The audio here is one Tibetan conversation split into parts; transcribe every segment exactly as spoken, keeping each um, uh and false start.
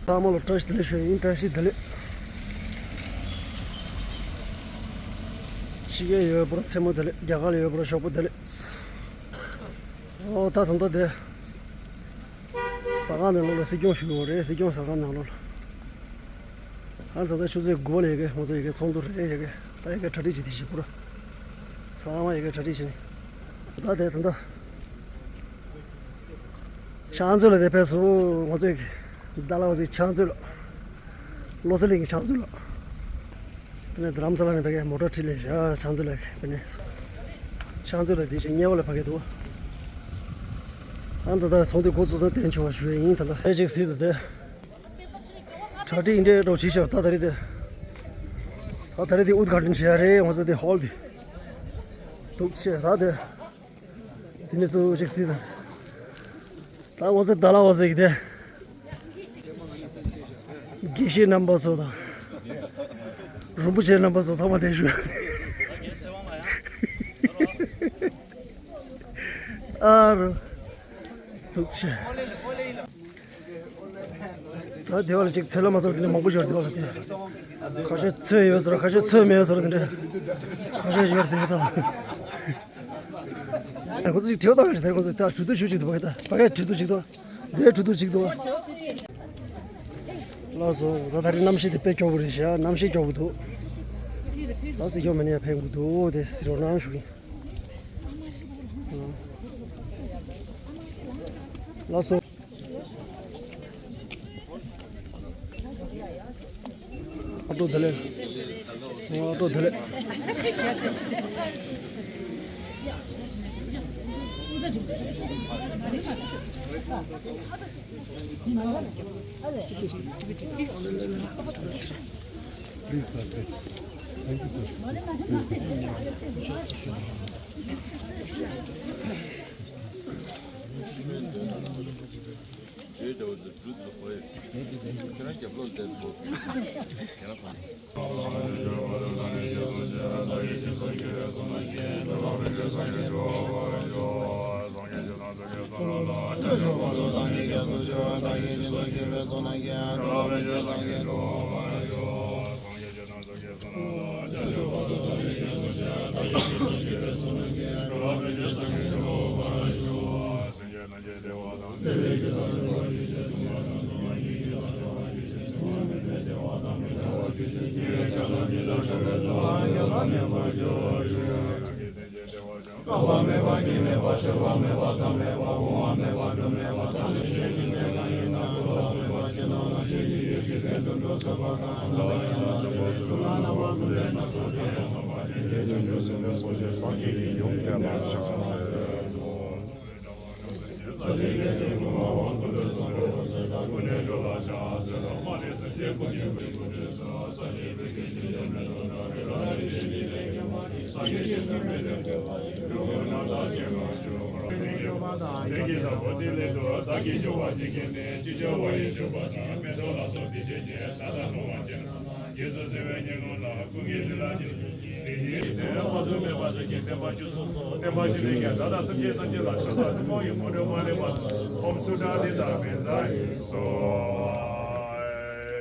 ཚང་མ་ལ་བཀྲ་ཤིས་བདེ་ལེགས་ཞུ་ཡིན། བཀྲ་ཤིས་བདེ་ལེགས། ཕྱི་རྒྱལ་ཡོད་པར་མཚན་མོ་བདེ་ལེགས། རྒྱ་གར་ལ་ཡོད་པར་ཞོགས་པ་བདེ་ལེགས། ཨོ་ད་ད་ལྟ་དེ་ཟ་ཁང་ནང་ལོགས་ལ་སྲིད་སྐྱོང་ཞུ་གི་ཡོད་རེད། སྲིད་སྐྱོང་ཟ་ཁང་ནང་ལོགས་ལ། ཨ་ད་ལྟ་ཆུ་ཚོད་དགུ་པ་ལ་ཡ་གི་ང་ཚོ་ཡ་གི་ཚོགས་འདུ་རེད། ཡ་གི་ད་ཡ་གི་གྲ་སྒྲིག་བྱེད་དེ་བྱེད་པོ་ར། ཚང་མ་ཡ་གི་གྲ་སྒྲིག་བྱེད་ནི། ད་དེ་ད་ལྟ་ཕྱག་མཛོད་ལ་དེ་ཕེབས་སོང་། ང་ཚོས་ད་ལ་ང་ཚོའི་ཕྱག་མཛོད་ལ། བློ་གསལ་གླིང་གི་ཕྱག་མཛོད་ལ། དེ་ནས་རྡ་རམ་ས་ལ་ནས་ཕ་གིར་མོ་ཊ་ཁྲིད་ལས་བཞག་ཕྱག་མཛོད་ལ་དེ་ནས་ཕྱག་མཛོད་ལ་དེ་བཞིན་དམྱལ་བ་ལ་ཕ་གིར་འདུག་ཨ་ད་ལྟ་ཚོགས་འདུ་འགོ་བཙུགས་ཚར་དེ་འཕྱོ་བ་ཞུ་ཡ་ཡིན། ད་ལྟ་ཨེ་ཅིག་སྲིད་ད་དེ་གྲ་སྒྲིག་འདྲ་འདྲ་བྱས་ཤག་ད་ད་རེས་དེ་ད་ད་རེས་དེ་ཨུད་གྷ་ཌན་བྱས་ཡ་རེད། ང་ཚོ་དེ་ཧོལ་དེ་འདུག་བྱས་ད་དེ། དེ་ནས་སུ་ཅིག་སྲིད་ད། ད་འོ་ཙི་ད་ལ་འོ་ཙི་གི་དེ། དགེ་བཤེས་རྣམ་པ་ཚོ་དང་། རིན་པོ་ཆེ་རྣམ་པ་ཚོ་ཚང་མ་དེ་ཞུ། ཨ་རུ། འདུག་ཆེ། ད་དེ་བ་ལ་ཅིག་ཚོད་ལ་མ་ཚོད་དེ་འདྲ་མང་པོ་ཞིག་ཡོད་རེད། དེ་བ་ལ་དེ་ཁ་ཤས་ཚོད་ཡོད་ཟེར། ཁ་ཤས་ཚོད་མེད་ཟེར། དེ་འདྲ་ཁ་ཤས་ཡོད་རེད། དེ་ད་ཁོ་ཚོ་ཅིག་དྲི་བ་བཏང་ཡོད་རེད། དེ་ཁོ་ཚོ་ད་གྲོས་བསྡུར་ཞུ་ཅིག་འདུག་པ། ད་ཕ་གིར་གྲོས་བསྡུར་ཅིག་འདུག་དེ་གྲོས་བསྡུར་ཅིག་འདུག་ལགས་སོ། ད་ད་རེས་གནམ་གཤིས་དེ་དཔེ་སྐྱོ་པོ་རེད་ཤག་གནམ་གཤིས་སྐྱོ་པོ་འདུག་ད་སྲིད་སྐྱོང་མེད་ན་ཡང་ཕན་གི་འདུག་དེ་ཟེར་རོགས་གནང་ཞུ་གི་ཡིན། ལགས་སོ། ཨ་ཏོ་དེ་ལེ། ཨ་ཏོ་དེ་ལེ། Please, sir, please. Thank you, sir.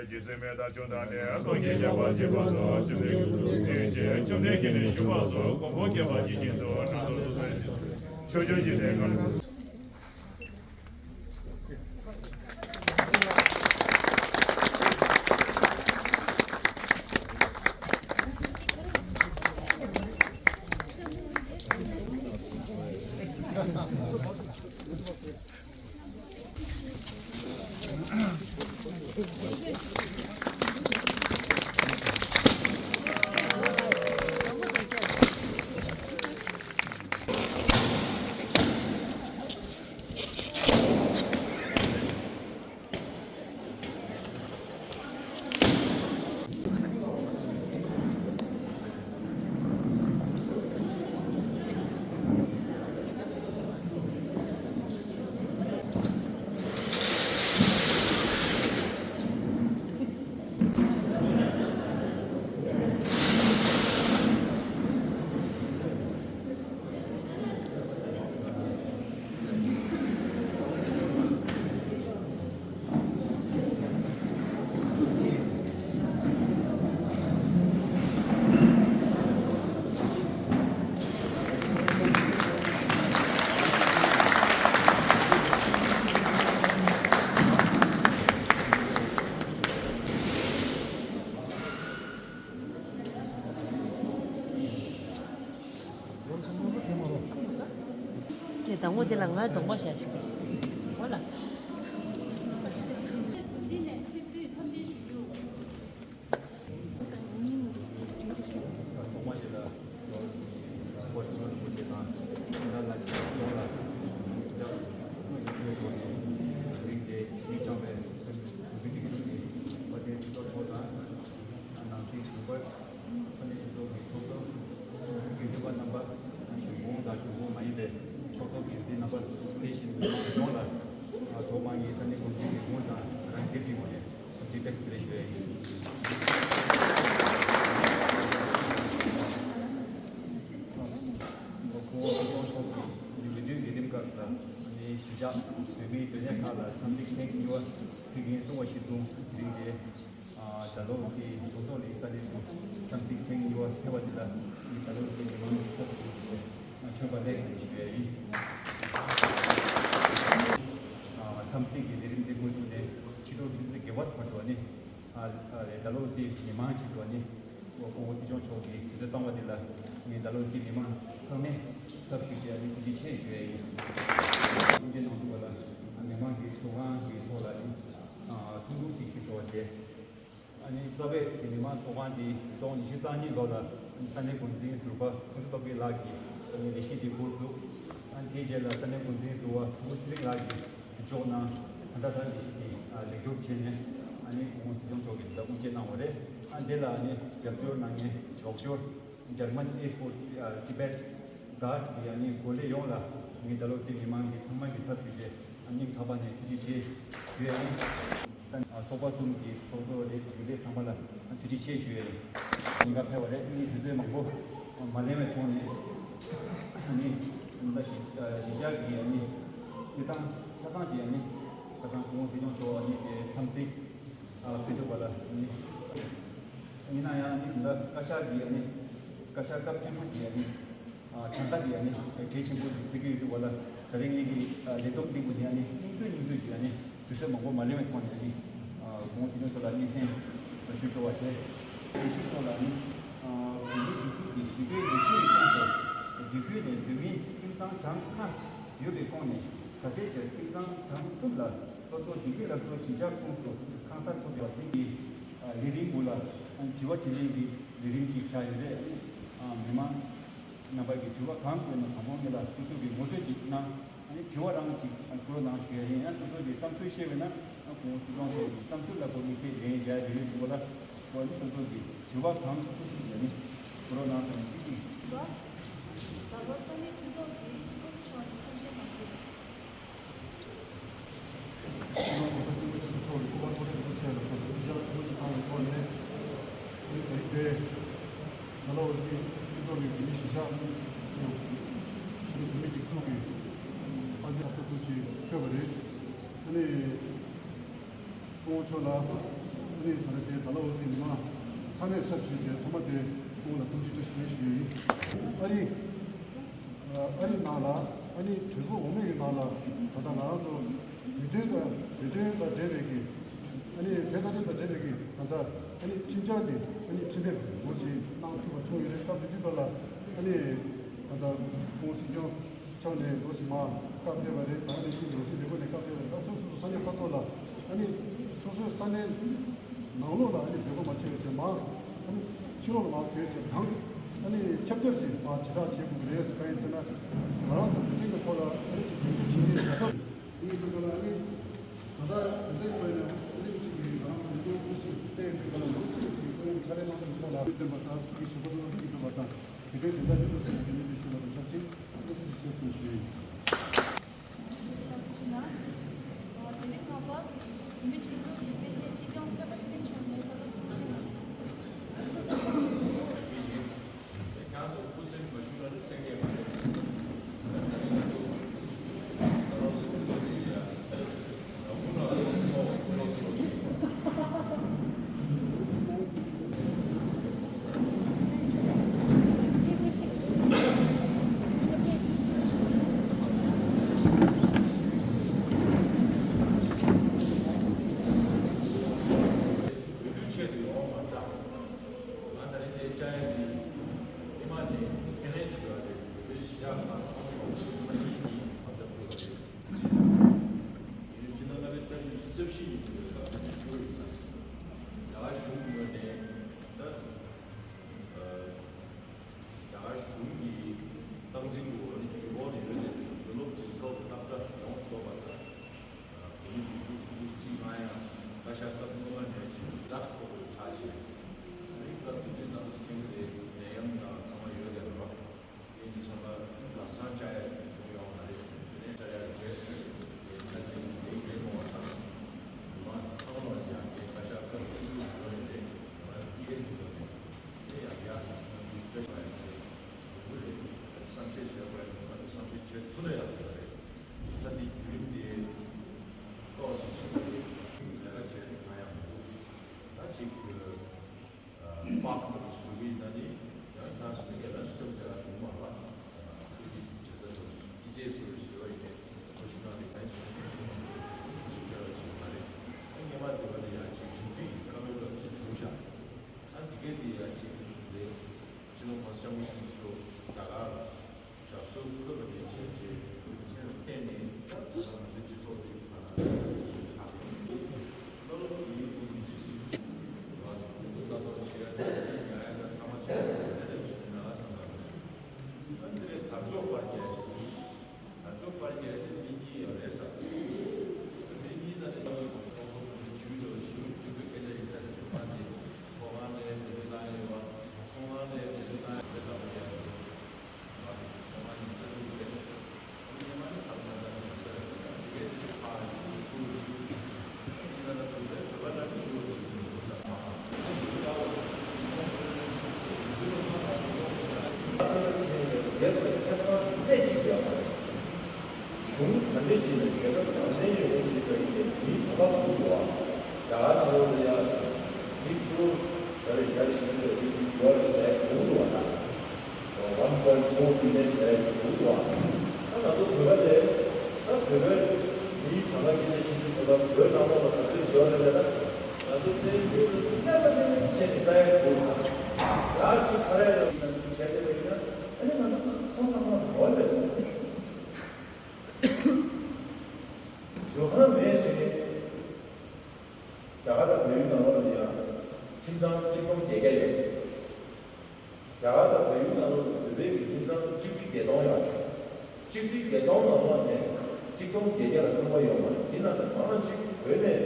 རྗེ་བཙུན་མི་ལ་ཆོས་དང་ནི་ཀློང་གི་ཁྱད་པར་གཅིག་པ་ཚོ་བཅོམ་ལྡན་འདས་ཀྱིས་བཅོམ་ལྡན་འདས་ཀྱི་ནི་བཞུགས་པ་ཚོ་གོ་འཕང་ཁྱད་པར་གཅིག་ཅན་དུ་སྣང་དུ་གསོལ། ཆོས་སྐྱོང་གི་ལས་ཀ། དང་པོ་དེ་ལ་ང་གདོང་པ་བྱ་ཞིག་གི་ཧོ་ལ། ནང་སྲིད་ཟུར་པ། ས་གནས་སྤྱི་ཚོགས་ཀྱི་ཚོགས་གཙོ། དགེ་འདུན་པ་རྣམ་པ། གཞུང་གོང་དང་གཞུང་གོང་མ་ཡིན་པའི་ཚོགས་གཙོ་དགེ་འདུན་རྣམ་པ། དེ་བཞིན་མི་མང་ཡོངས་ལ་ཐོག་མར་ངས་ས་གནས་འགོ་འཛིན་གྱི་ངོས་དང་རང་སྒེར་གྱི་ངོས་ནས་ཐུགས་རྗེ་བཀྲ་ཤིས་བདེ་ལེགས་ཞུ་ཡ་ཡིན། ལོ་འཁོར་སྲིད་སྐྱོང་མཆོག་གིས་མི་མཐུན་ལས་རིམ་ཁག་དང་གཞིས་ཆགས་བོད་མིའི་སྡོད་གནས་ཁག་ལ་འཚམས་གཟིགས་ཐེངས་གཉིས་པ་ཕུལ་མཁན་སྲུང་བ་ཞིག་འདུག་དེ་རིང་དེ། ཨ། ད་ལོ་གི་ཚོགས་གཙོ་ལི་ས་ལི་སུ་འཚམས་གཟིགས་ཐེངས་གཉིས་པ་ཕེབས་པ་དེ་ལ་ངས་ད་ལོ་གི་མི་མང་གི་ཚབ་ཏུ་ཞུས་ཏེ་མཆོད་པ་ལེགས་ཞུ་ཡ་ཡིན། ཨ། འཚམས་གཟིགས་ཀྱི་ལས་རིམ་འདི་འགོ་བཙུགས་ནས་ཕྱི་དྲོ་ཆུ་ཚོད་བརྒྱད་པ་ཙམ་དུ་ནི། ཨ། ཨ། ད་ལོ་གི་མི་མང་ཆེད་དུ་ནི་སྐུ་ངོ་སྲིད་སྐྱོང་མཆོག་གིས་དུས་ཚོད་བཏང་བ་དེ་ལ་ངས་ད་ལོ་གི་མི་མང་ཚང་མས་ཚབ་ཞུས་ཏེ་ནི་ཐུགས་རྗེ་ཆེ་ཞུ་ཡ་ཡིན། ཐུགས་རྗེ་གནང་འདུག་པ་ལ་མི་མང་གི་ཚོགས་ཁང་གི་ཐོག་ལ་ནི། ཨ། ཐུགས་ཁུར་ཅིག་ཞུ་ཆོག་པ་བྱས། ཨ་ནི་རྩ་བའི་མི་མང་ཚོགས་ཁང་འདི་ཉིས་སྟོང་ཉི་ཤུ་རྩ་གཉིས་ལོ་ལ་ས་གནས་འགོ་འཛིན་ཟུར་པ་ཕུན་ཚོགས་རྡོ་རྗེ་ལགས་ཀྱིས་ཨ་ནི་ལས་གཞི་འདི་འགོ་བཙུགས། ཨ་ནི་དེའི་རྗེས་ལ་ས་གནས་འགོ་འཛིན་ཟུར་པ་ཕུན་ཚོགས་ཚེ་རིང་ལགས་ཀྱིས་འཇོག་གནང་། ད་ལྟ་ད་ལས་གཞི་འདི་ཨ་ལེགས་གྲུབ་བྱས་ནས་ཨ་ནི་སྐུ་ངོ་སྲིད་སྐྱོང་མཆོག་གིས་ད་དབུ་འབྱེད་གནང་བ་རེད། ཨ་འདི་ལ་ཨ་ནི་རྒྱབ་སྐྱོར་གནང་མཁན་རོགས་སྐྱོར། འཇར་མན་ཨེ་སི་པོར་ཊི་ཨ་ཏི་བེད་གྷ་ཌི་གི་ཨ་ནི་འགོ་ལས་ཡོངས་ལ་ངས་ད་ལོ་དེ་མི་མང་གི་ཚང་མ་གི་ཚབ་ཞུས་ཏེ་ཨ་སྙིང་ཐག་པ་ནས་ཐུགས་རྗེ་ཆེ་ཞུ་ཡ་ཡིན། ཨ་ཚོགས་པ་གསུམ་གྱི་ཚོགས་གཙོ་རེད། རྒྱུན་ལས་ཚང་མ་ལ་ཐུགས་རྗེ་ཆེ་ཞུ་ཡ་ཡིན། ཉིན་ཁ་ཕེབས་པ་རེད། ཨ་ནི་དུས་ཚོད་མང་པོ་མ་ལེན་པའི་ཐོག་ནས་ཨ་ནི་ད་གཞིས་ཨ་གཞིས་ཆགས་ཀྱི་ཨ་ནི་སྲིད་ཐང་ཆ་ཚང་གི་ཨ་ནི་ཆ་ཚང་སྐུ་ངོ་སྲིད་སྐྱོང་མཆོག་ཨ་ནི་དེ་འཚམས་གཟིགས། ཨ་ཕེབས་འདུག་པ་ལ་ནི། ཡིན་ན་ཡང་ནི་འདི་འདྲ་བཀའ་ཤག་གི་ཨ་ནི་བཀའ་ཤག་སྐབས་བཅུ་དྲུག་གི་ཨ་ནི་ཨ་གྲངས་ཀ་འདི་ཨ་ནི་གལ་ཆེན་པོ་ཞིག་ཐེག་གི་ཡོད་འདུག་པ་ལ། ད་རིང་ངེད་ཀྱི་ཨ་ལས་བསྡོམས་འདི་གུ་ནི་ཨ་ནི་སྙིང་བསྡུས་སྙིང་བསྡུས་ཀྱི་ཨ་ནི་དུས་ཚོད་མང་པོ་མ་ལེན་པའི་ཐོག་ནས་ཨ་ནི་ཨ་གོང་དུ་ཚོ་ལ་སྙན་སེང་ཞུ་ཆོག་པ་བྱས། ལས་གཞི་ཐོག་ལ་ནི་ཨ་བོད་མིའི་སྒྲིག་འཛུགས་ཀྱི་ཞི་བདེའི་ལས་གཞི་ཡི་ཁོངས་སུ་དེ་ཁུལ་ནས་བོད་མིའི་ཁྱིམ་ཚང་གྲངས་ལྔ་ཡོད་པའི་ཁོངས་ནས་ད་ལྟའི་ཆར་ཁྱིམ་ཚང་གྲངས་གསུམ་ལ། ལྷོ་ཕྱོགས་བདེ་སྐྱིད་ར་སྤྲོད་གཞིས་ཆགས་ཁོངས་སུ་ཁང་གསར་ཐོབ་ཡོད་པ་དེ་གི་ལས་རིམ་དགུ་ལ་དྲི་བ་དྲིས་ལན་གྱི་ལས་རིམ་ཅིག་བཞག་ཡོད་རེད། མི་མང་རྣམ་པ་གིས་དྲི་བ་གང་དགོས་ན་དང་པོ་ངེད་ལ་སོ་སོ་གི་ངོ་སྤྲོད་ཅིག་གནང་། དྲི་བ་རང་ཅིག་བཀོད་གནང་ཞུ་ཡ་ཡིན། ཡང་སོ་སོ་གི་བསམ་ཚུལ་བཤད་པ་ན་ཁོང་སྲིད་སྐྱོང་མཆོག་གི་བསམ་ཚུལ་ལ་གོ་དམིགས་བསལ་ལན་རྒྱག་རེ་ཡོད་འདུག་ལ། ཁོང་སོ་སོ་གི་དྲི་བ་གང་ཐུབ་ཐུབ་ཡ་ནི་བཀོད་གནང་དང་ཅི་ཅིག་ད་ལོ་ས་གནས་འཐུས་ཚོགས་ཀྱི་འཐུས་ཚོགས་ཀྱི་ཕྱོགས་ནས་ཆ་བཞག་གནང་རྒྱུ། སྤྱི་ནོར་༸གོང་ས་༸སྐྱབས་མགོན་ཆེན་པོ་མཆོག་གི་སྐུ་པར་མཐོ་རིམ་སློབ་ཆེན་ལ་གོང་ས་སྐུ་ཕྱྭ་ཐུགས་རྗེ་ཆེ་གནང་བའི་ཐོག་ནས། ཨ་ནི་ད་རིང་འདིར་ནཱ་ལེནྡྲ་ཨོ་རྒྱན་སྐྱབས་མགོན་གྱི་མི་གཞིས་ཆགས་སུ་ཨ་ནི་བོད་མིའི་སྒྲིག་འཛུགས་ཀྱི་ཨ་ནི་ཨ་ས་ཐུགས་ཀྱི་ཕེབས་པ་རེད། ཨ་ནི་སྐུ་ངོ་མཆོག་ལ་ཨ་ནི་ད་རེས་དེ་ནཱ་ལེནྡྲ་ཨོ་རྒྱན་མི་མང་ཚང་མས་ཚབ་ཞུས་ཏེ་ཐོག་མ་དེ་སྐུ་ངོ་ལ་འཚམས་འདྲི་བཀྲ་ཤིས་བདེ་ལེགས་ཞུ་ཡ་ཡིན། ཨ་རི། ཨ་རིའི་ནང་ལ་ཨ་ནི་གྲོས་ཚོགས་འོག་མའི་ནང་ལ་ད་ལྟ་ང་རང་ཚོ་བོད་དོན་དང་བོད་དོན་དང་འབྲེལ་བའི་གི་ཨ་ནི་བོད་རྩ་དོན་དང་འབྲེལ་བའི་གི་ད་ལྟ་ཨ་ནི་ཁྲིམས་འཆར་དེ་ཨ་ནི་ཁྲིམས་ཕེབས་འགོ་ཞིག་གནང་ཐུབ་པ་བྱུང་ཡོད་རེད། སྐབས་དེ་དུས་ལ་ཨ་ནི་ད་ལྟ་སྐུ་ངོ་སྲིད་སྐྱོང་མཆོག་ནས་ལོ་ཞིག་མ་སྐབས་བརྒྱབ་པ་རེད། ད་ནི་ཅིག་ལོ་ཞིག་ལས་ཁུངས་ནས་སྐབས་བརྒྱབ་པ་རེད། ད་སོ་སོ་སོ་ས་གནས་ས་ཐོག་ལ་ཨ་ནི་སོ་སོའི་ས་གནས་ནང་ལོགས་ལ་ཨ་ནི་མཛད་སྒོ་མ་བྱས་པའི་ཚེ་མ་ཨ་ནི་ཕྱི་ལོགས་ལ་མ་བྱས་ཚེ་གང་ཨ་ནི་ཁྱབ་བརྡལ་ཞིག་མ་དྲིལ་བསྒྲགས་བྱེད་དགོས་ཀྱི་རེད། གང་ཡིན་ཟེར་ན་ང་རང་ཚོ་བོད་དོན་གྱི་ཐོག་ལ་ཨ་ནི་ཅིག་རྒྱབ་སྐྱོར་བྱེད་མཁན་རྒྱལ་ཁབ་ཡིན་པའི་ཐོག་ལ་ཨ་ནི་ད་ལྟ་བོད་དོན་གྱི་ཐོག་ལ་ཨ་ནི་ཅིག་ང་རང་ཚོ་མི་དོན་ཀུན་ཞིག་བལྟས་པའི་ཐོག་ལ་ལོ་གཅིག་གི་ཐོག་ལ་ཕྱག་ལས་གནང་སྟངས་ཐོག་ལ་བོད་དོན་པ་དང་ཅིག་ཞུ་བ་དང་ཅིག་བོད་དོན་དོན་དག་ཐོག་ལ་ཞུ་བ་དང་ཆབས་ཅིག་ཨ་ནི་ཐུགས་རྗེ་ཆེ་གསུངས་ཞུ་ཡིན། ལག་ཐོག་ཏུ་ཆགས་ཤིང་། ཨ་ནི་སྐབས་དེ་དུས་གནམ་ས་ཁེངས་ཏེ་ནད་ཡམས་དང་ཚང་མ་ཡོད་ཀྱང་རེད་པ། དེ་ཡིན་དུས་ཙམ་པ་ལམ་སང་བཅར་ཡ་ཅིག་བྱུང་ཡོད་མ་རེད། དེ་ནས་བཅར་ཡ་བྱས་ཚེ་དེ་ཆ་རྐྱེན་དེ་ཡིན་མོ་བ་དང་། མི་མང་ཚང་མ་ལ་ཡང་དེ་བཀའ་ཤག་སྐབས་དེ་དུས་ཡོད་རེད་དེ་ང་རང་ཡིད་ཀྱི་ཐོག་ནས་དེ་ཡང་ཡ་ང་ཚོའི་བཀྲ་ཤིས་པ་ཡང་རེད། ཡོང་གི་རེད། བསམ་ཤེས་བྱས་པ་ཡིན་ན་བསམ་ཤེས་བྱེད་ཐུབ་ན་ཡག་པོ་རེད། ད་ནི་བརྒྱུད་རིམ་དེ་ཏོག་ཙམ་ཕྱིན་ཏེ་ལས་ཀ་བྱས་ནས་ང་ཡང་མི་འདུག་ད་ཅིག་པགས་འདི་བཟོ་གི་ད་ནི་ཡང་ད་མི་སྒེར་ལ་སེམས་ཟེར་བ་བྱུང་མ་ལ་ཁུལ་གྱི་བྱེད་ས་སོ་ཨི་ཙེ་སུ་ཞེས་པ་ཡིན་ནས་ཁོ་ཅིག་ནང་ནས་གང་བྱུང་ཚུལ་སྐྱོ་བ་ཞིག་མ་རེད། ད་སྔོན་མ་དེ་བ་ནི་ཡང་ཅིག་ཞུགས་ཀྱི་བཀའ་མོལ་ལ་ཅིག་བྱུང་ཤག་ད་འདི་གས་དེ་ཡང་ཅིག་རེད། སྤྱི་ནོར་༸གོང་ས་༸སྐྱབས་མགོན་ཆེན་པོ་མཆོག་རྒྱ་གར་ཞབས་སོར་འཁོད་པ་ནས་བྱས་རྗེས་མཚན་བསྟན་ནས་ད་ང་ཚོ་སྤྱི་ཚོགས་འདི་བར་ན་ཞིག་ཆགས་ཡོད། བློ་སློབ་ཀྱི་ཡིག་ཀུན་རྗེས་སུ་བ་ཀུན་ཏུ་ལྟ་རྟོག་བྱེད་ཡ་དེ་ཚེ་ཉར་ཡ་དང་ཚང་མ་བྱེད་ཡ་དེ་འདྲ་བྱུང་ན་བསམ་པ་རེད། ཨ་འདི་རེད། དར་ལྕོག་པར་རྒྱས་ཞིག་དར་ལྕོག་པར་རྒྱས་དེ་མི་གཉིས་ཡོད་རེད་ས། མི་གཉིས་ད་ནི་ལོ་ཞིག་གོང་ཐོག་ཏུ་ཇུས་འགྲོ་ཞིག་ལུགས་མཐུན་པའི་སྐད་ཆ་ཡིན་ས་རེད། དེ་མ་ཚད་ཚོགས་ཁང་ནས་དེ་འདྲ་བཏང་ཡོད་པ། ཚོང་ཁང་ནས་དེ་འདྲ་བཏང་ཡོད་པ་ལྟ་བུ་རེད། ཚོང་ཁང་ནས་རྩ་འཛུགས་བྱས། ཚོང་ཉེ་མ་ནི་ཐབ་ཚང་ད་ནས་ས་རེད། དེ་གས་དེ་ཕར་ཞུ་ཚུར་ཞུ། ཡིན་ན་ད་བོད་པའི་བོད་པ་འདྲ་མི་ཞུ་བ་ཞིག་མི་འདུག་ས། གཞུང་ག་འདྲ་ཅིག་ལ་ཞོལ་ཁ་གྲངས་ཚད་ཡོད་པ་ཅིག་ལ་ཡིན་ནའི་མིའི་གྲངས་ཀ་མང་པོ་འདུག་བ། རྒྱ་གར་ནང་ལོགས་ལ་ཡང་མི་ཕྲུ་གུ་ད་རེས་བརྒྱ་ཞིག་ཡོད་རེད། ཡོད་རེད་ཟེར་གོ་འདུག་བ་ད། One point four million ཟེར་གོ་འདུག་བ། ད་ང་ཚོ་བོད་པ་དེ་ད་བོད་པའི་མིའི་གྲངས་ཀ་ཀྱི་ལས་བྱེད་ཀྱི་བོད་པ་བོད་ནང་ལོགས་ལ་ག་ཚོད་ཡོད་རེད་ལབ་ན། ང་ཚོ་ཚན་རིག་པ་ཚོས་ཀྱི་ལྟ་བ་ལེན་བྱས་ནས་ས་ཡ་དྲུག་དང་། ཡར་ཅིག་ཁ་རས་ལ་བྱས་ཏེ་བས་ན་ཨ་ནི་ང་ཚོ་སང་ཐང་ཐང་འགྲོ་རེད་སོང་། བཟོ་ཁང་མེད་ཟེར་ནས་རྒྱ་གར་དང་བལ་ཡུལ་ནང་ལོགས་ལ་ཡང་ཁྱིམ་ཚང་གཅིག་སྟོང་བརྒྱད་བརྒྱ་ཡོད། རྒྱ་གར་དང་བལ་ཡུལ་ནང་ལོགས་ལ་བོད་པའི་གི་ཁྱིམ་ཚང་གཅིག་ཁྲི་བརྒྱད་སྟོང་ཡོད་རེད། གཅིག་ཁྲི་བརྒྱད་སྟོང་ནང་ལོགས་ནས་གཅིག་སྟོང་བརྒྱད་བརྒྱ་ལ་ཐོན་པ་ཡོད་མ་རེད། འདི་ནང་ནས་མང་ཆེ་བོད་ནས་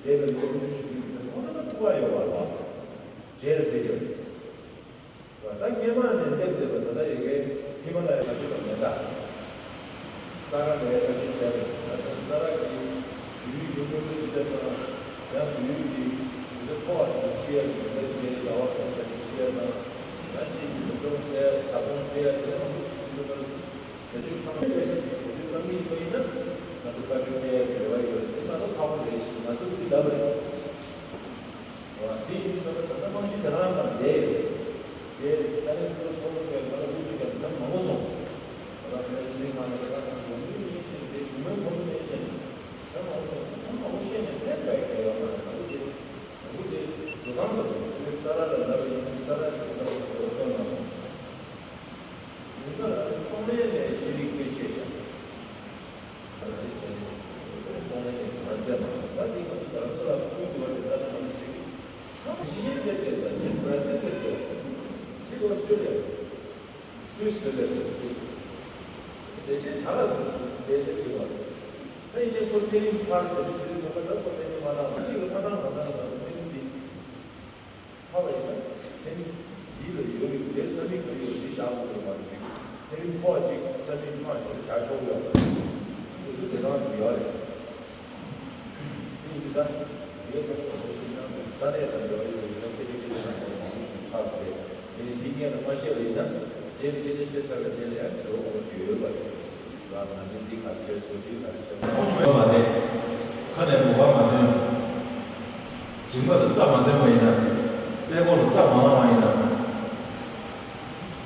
བསྡད་པའི་སློབ་ཕྲུག་ཞིག་ཡོད་པས་ཁོང་ཚོ་ལ་ཐོན་པ་ཡོད་པ་རེད་བ། རྗེས་ལ་བསྡད་ཡོད་རེད། ད་སྔོན་མ་ནས་སླེབས་བསྡད་པ་ད་ལྟ་ཡ་གིའི་ཧི་མ་ལ་ཡའི་ས་ཆ་ལ་མེད་ད། ས་ག་ནས་ཡ་ས་ཆ་བྱས་པ་ཡིན་ན་ས་ར་གི་ཡུལ་ཡུལ་མི་མི་ཅི་ལྟར་དང་ཡང་ཡུལ་གྱི་ཡུལ་ཚོ་མཐོ་བ་དང་ཆེ་ཡ་གི་ཡུལ་ཚོ་དེ་ཡ་བ་དང་ས་ཆ་ཆེ་ཡ་དང་ཡང་ཅིག་གི་ཡུལ་ཚོ་དེ་ས་ཁོངས་དེ་ཡ་དེ་ཚོ་མང་པོ་ཞིག་ཡུལ་ཚོ་དང་ས་ཆ་ཁང་པའི་ས་ཆ་དེ་ཚོ་གཏམ་གྱི་ཐོག་ཡིན་ན་ང་ཚོ་བཀའ་འཁྲོལ་སྤྲད་ཡ་གི་རེ་བ་ཡོད་དེ་ང་ཚོ་ཚ་པོ་རེད་ཞེས་ང་ཚོ་འདི་ལབ་པ་རེད། འོ་དེ་ཡིན་ཙང་ད་ལྟ་རྨང་གཞི་དེ་རང་ཙམ་ལས་ཡོད། དེ་ད་ནི་ཁོ་ཚོ་ཚོགས་པའི་ང་ལ་དབུ་ཁྲིད་ཀྱང་ད་མང་པོ་སོང་། ད་ལྟ་ཕྱི་མི་ཁང་ནས་ད་ལྟ་ཁང་གོང་མིའི་མིང་ཆེན་དེ་བཞུགས་མོལ་གོང་མིའི་མིང་ཆེན་ད་མང་པོ་སོང་། ད་མང་པོ་བཤད་ནས་ཕན་པའི་གལ་ཡོད་མ་རེད། ད་དེ་ད་དེ་འགྲོ་སྟངས་ད་དེ་ས་ར་ལ་ལབ་ཡིན་ས་ར་ཞིག་ད་ལྟ་ཁོ་ཚོ་སྟོན་མ་སོང་། ཡིན་ན་ལ་གཏོང་ལེན་ནས་ཤེས་རིག་སྐད་ཆ་བཤད་ཤག་གཏོང་ལེན་ནས་ག་རེ་བྱས་མ་སོང་། ད་འདི་ང་ཚོ་རྡ་རམ་ས་ལ་ཕྲུ་གུ་འདི་བར་དུ་ད་ནི་ང་ཚོ་ཅིག་ཚང་མ་ཤེས་ཡོན་ཟེར་ཏེ་ད་ཅིག་བྷར་ཛིལ་ཟེར་ཏེ་ཅིག་ཨོ་སི་ཀྲོ་ལི་ཡ་སུད་སི་ཟེར་ཏེ་ཅིག་དེ་ཅིག་གྲྭ་ལ་བསྡད་ཟེར་གྱི་བ་རེད། ད་ཡིན་ནའི་ཁོ་ཕེ་རིམ་ཕར་དེ་འདྲ་བྱེད་དུས་ཚོད་ལ་ད་ཁོ་ཕེ་རིམ་མ་བཏང་ང་ཅིག་ལ་མ་བཏང་མ་བཏང་ང་ཕེ་རིམ་འདི། ཧ་བ་ཡིན་ན། ཕན་འདི་ལ་ཡོད་རིགས་དེ་ས་མིག་ག་ཡོད་འདི་བཞག་དགོས་ཀྱི་མ་རེད་ཅིག་ཕན་ཁོག་ཅིག་ས་མིག་མ་ཞིག་བཞག་ཆོག་ཡོད། འདི་ཚོ་དེ་རང་གི་ཡོད་རེད། འདི་ཡིན་ད། ཡོད་ཚད་ཁོ་ཚོ་ཞིག་ནང་དུ་ས་གནས་དང་འབྲེལ་བ་ཡོད་རིགས་ལ་སྐད་ཆ་སྐད་ཆ་ནང་དུ་མང་པོ་ཞིག་ཆགས་ཏེ། དེ་ནི་འདི་སྔོན་ལ་མ་བཤད་པ་ཡིན་ན། རྗེས་ལ་སྐད་ཆ་བཤད་ཚར་བའི་རྗེས་ལ་ཡང་དྲི་བ་མང་པོ་ཞིག་ཡོད་པ་རེད། ང་ང་ཚོས་འདི་ག་རེ་བྱས་སོང་འདི་ག་རེ་བྱས་སོང་། ཁོང་ཉོས་པ་རེད། ཁ་ནས་འབོད་པ་མ་ཐོན། རིག་པ་ལ་རྩ་མ་འདོན་པ་ཡིན་ན། དཔྲལ་མགོ་ལ་རྩ་མ་ལངས་པ་ཡིན་ན།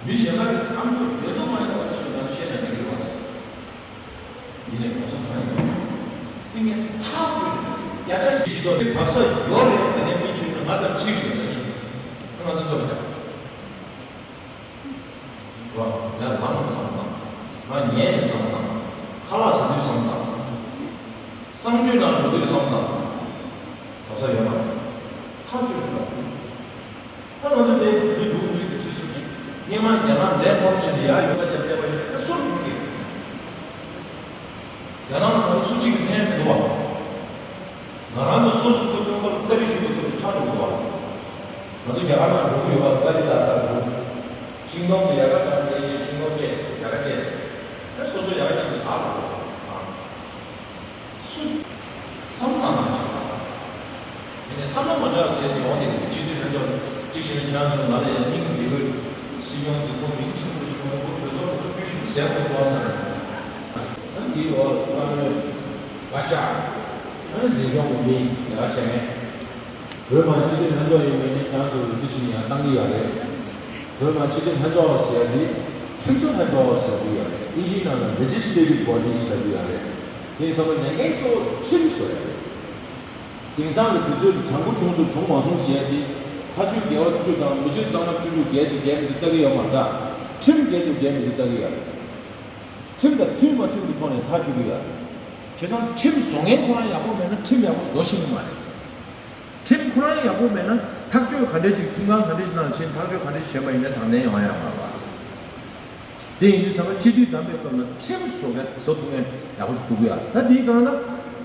མི་གཞན་པ་གིས་ཨ་མཆོག་ཡོད་དོ་མ་ཤེས་པ་ཅིག་ང་ཚོ་བཤད་ན་འགྲིག་གི་རེད་བ། ཡིན་ནའི་གོང་ས་མཐོང་ཡོད། ཏིང་ངེ་ཐག་ཆོད་རེད། བརྒྱ་ཆ་བཞི་བཅུ་ཞིག་ཏོ་རེད། བབས་ས་ཡོད་རེད། ད་ནས་མི་ཆོས་ནི་ང་ཙམ་ཕྱིར་ཞིག་ཟེར་གྱི། ང་ཚོ་ཚོ་མི་འདྲ། ང་ལངས་ནས་བསམ་བཏང་། ང་ཉལ་ནས་བསམ་བཏང་། ཁ་ལག་ཟ་དུས་བསམ་བཏང་། གསང་སྤྱོད་ནང་འགྲོ་དུས་བསམ་བཏང་། གོ་ས་ཡོད་མ་རེད། ཐག་ཆོད་རེད་པ། ད་ང་ཚོ་འདིར་མི་འདུག་མི་འདུག་གི་ཚིག་ཟུར་གཅིག་སྔོན་མ་རྒྱ་ནག་ལས་ཐོག་ཕྱིན་ནས་ཡར་ཡོང་ས་རྒྱབ་བསྡད་པ་ཡིན་ན་སུར་འགྲོ་གི། རྒྱ་ནག་ལ་ང་ཚོ་སུ་གཅིག་གིས་ཕན་མི་འདུག་བ། ང་རང་ཚོ་སོ་སོ་སྐུ་དྲུང་པར་བཀའ་དྲིན་ཞུ་དགོས་ཟེར་བའི་ཕྱག་ ང་ཚོ་རྒྱ་གར་ནང་འགྲོ་གི་ཡོད་པ། ཏཱ་ལི་ལ་ས་འགྲོ། ཤིང་སྡོང་དེ་ཡག་ག་བཏང་། ལས་བྱེད་ཤིང་སྡོང་བཅད། ཡག་ག་བཅད། ཨ་སོ་སོ་ཡག་ག་མཉམ་དུ་ཟ་དགོས། ཨ་སུ་བསམ་བློ་བཏང་མ་ཤེས་པ། དེ་ནས་བསམ་བློ་མ་འདྲ་བ་བྱས་ཏེ་ཡོང་དེ་གི་སྤྱི་འཐུས་ལྷན་ཚོགས་གཅིག་བྱས་ན། ཁྱེད་རང་ཚོ་ང་ལ་ཡང་སྙིང་རྗེ་པོས། སྲིད་སྐྱོང་འཛིན་སྐྱོང་མི་ཆེན་པོ་ཆེན་པོ་ཁོ་གྲོས་ཚོགས་ལ་ཁོ་ཕུལ་ཞིག་ཟས་གོ་གོ་བསམ། ཨ་འདིའི་འོག་ལ་བཀའ་མོལ་བཀའ་ཤག་ཨ་འཛིན་སྐྱོང་གི་མི་ཡག་བྱས་ནས། བོད་མི་སྤྱི་འཐུས་ལྷན་ཚོགས་ཡིན་པའི་ནི་ཁྱེད་རང་ཚོ་ལ་འདི་ཞིག་ཡང་བཏང་གི་ཡོད་རེད། བོད་མི་སྤྱི་འཐུས་ལྷན་ཚོགས་ཟེར་ཡ་འདི་ཁྲིམས་བཟོ་ལྷན་ཚོགས་ཟེར་གྱི་ཡོད་རེད། ཨིན་ཇིའི་ནང་ལ་ལེ་ཇི་སི་ལེ་ཊིབ་བྷོ་ཌི་ཟེར་གྱི་ཡོད་རེད། དེ་ཚང་མ་ལས་འགན་གཙོ་བོ་ཁྲིམས་བཟོ་ཡ་རེད། དེང་སང་གི་དུས་ཚོད་དྲང་པོ་བྱུང་སོང་བྱུང་མ་སོང་ཟེར་ཡ་དེ། ཐག་གཅོད་རྒྱལ་བ་བཅུ་དང་མི་ཆོས་གཙང་མ་བཅུ་དྲུག་རྒྱལ་དེ་རྒྱལ་མི་འདི་ལྟ་གི་ཡོད་མ་རེད། ད་ཁྲིམས་རྒྱལ་དེ་རྒྱལ་མི་འདི་ལྟ་གི་ཡོད་རེད། ཁྲིམས་དང་མཐུན་མ་མཐུན་གྱི་ཐོག་ནས་ཐག་གཅོད་ཀྱི་ཡོད་རེད། བྱས་ཙང་ཁྲིམས་བཟོ་མཁན་ཁོ་རང་ཡག་པོ་མེད་ན་ཁྲིམས་ཡག་པོ་བཟོ་ཤེས་ཀྱི་མ་རེད། ཁྲིམས་ཁོ་རང་ཡག་པོ་མེད་ན་ཐག་གཅོད་ག་འདྲས་ཅིག་ཁྲིམས་ཁང་ག་འདྲས་ཅིག་ནང་ཕྱིན། ཐག་གཅོད་ག་འདྲས་ཅིག་བྱས་པ་ཡིན་ན་དྲང་བདེན་ཡོང་ཡ་མ་རེད་པ། དེ་ཡིན་དུས་ཙམ་པ་སྤྱི་འཐུས་བདམས་པའི་སྐབས་ལ་ཁྲིམས་བཟོ་མཁན་བཟོ་ཐུབ་མཁན་ཡག་པོ་ཞིག་དགོས་ཀྱི་ཡོད་རེད། ད་དེའི་སྒང་ལ་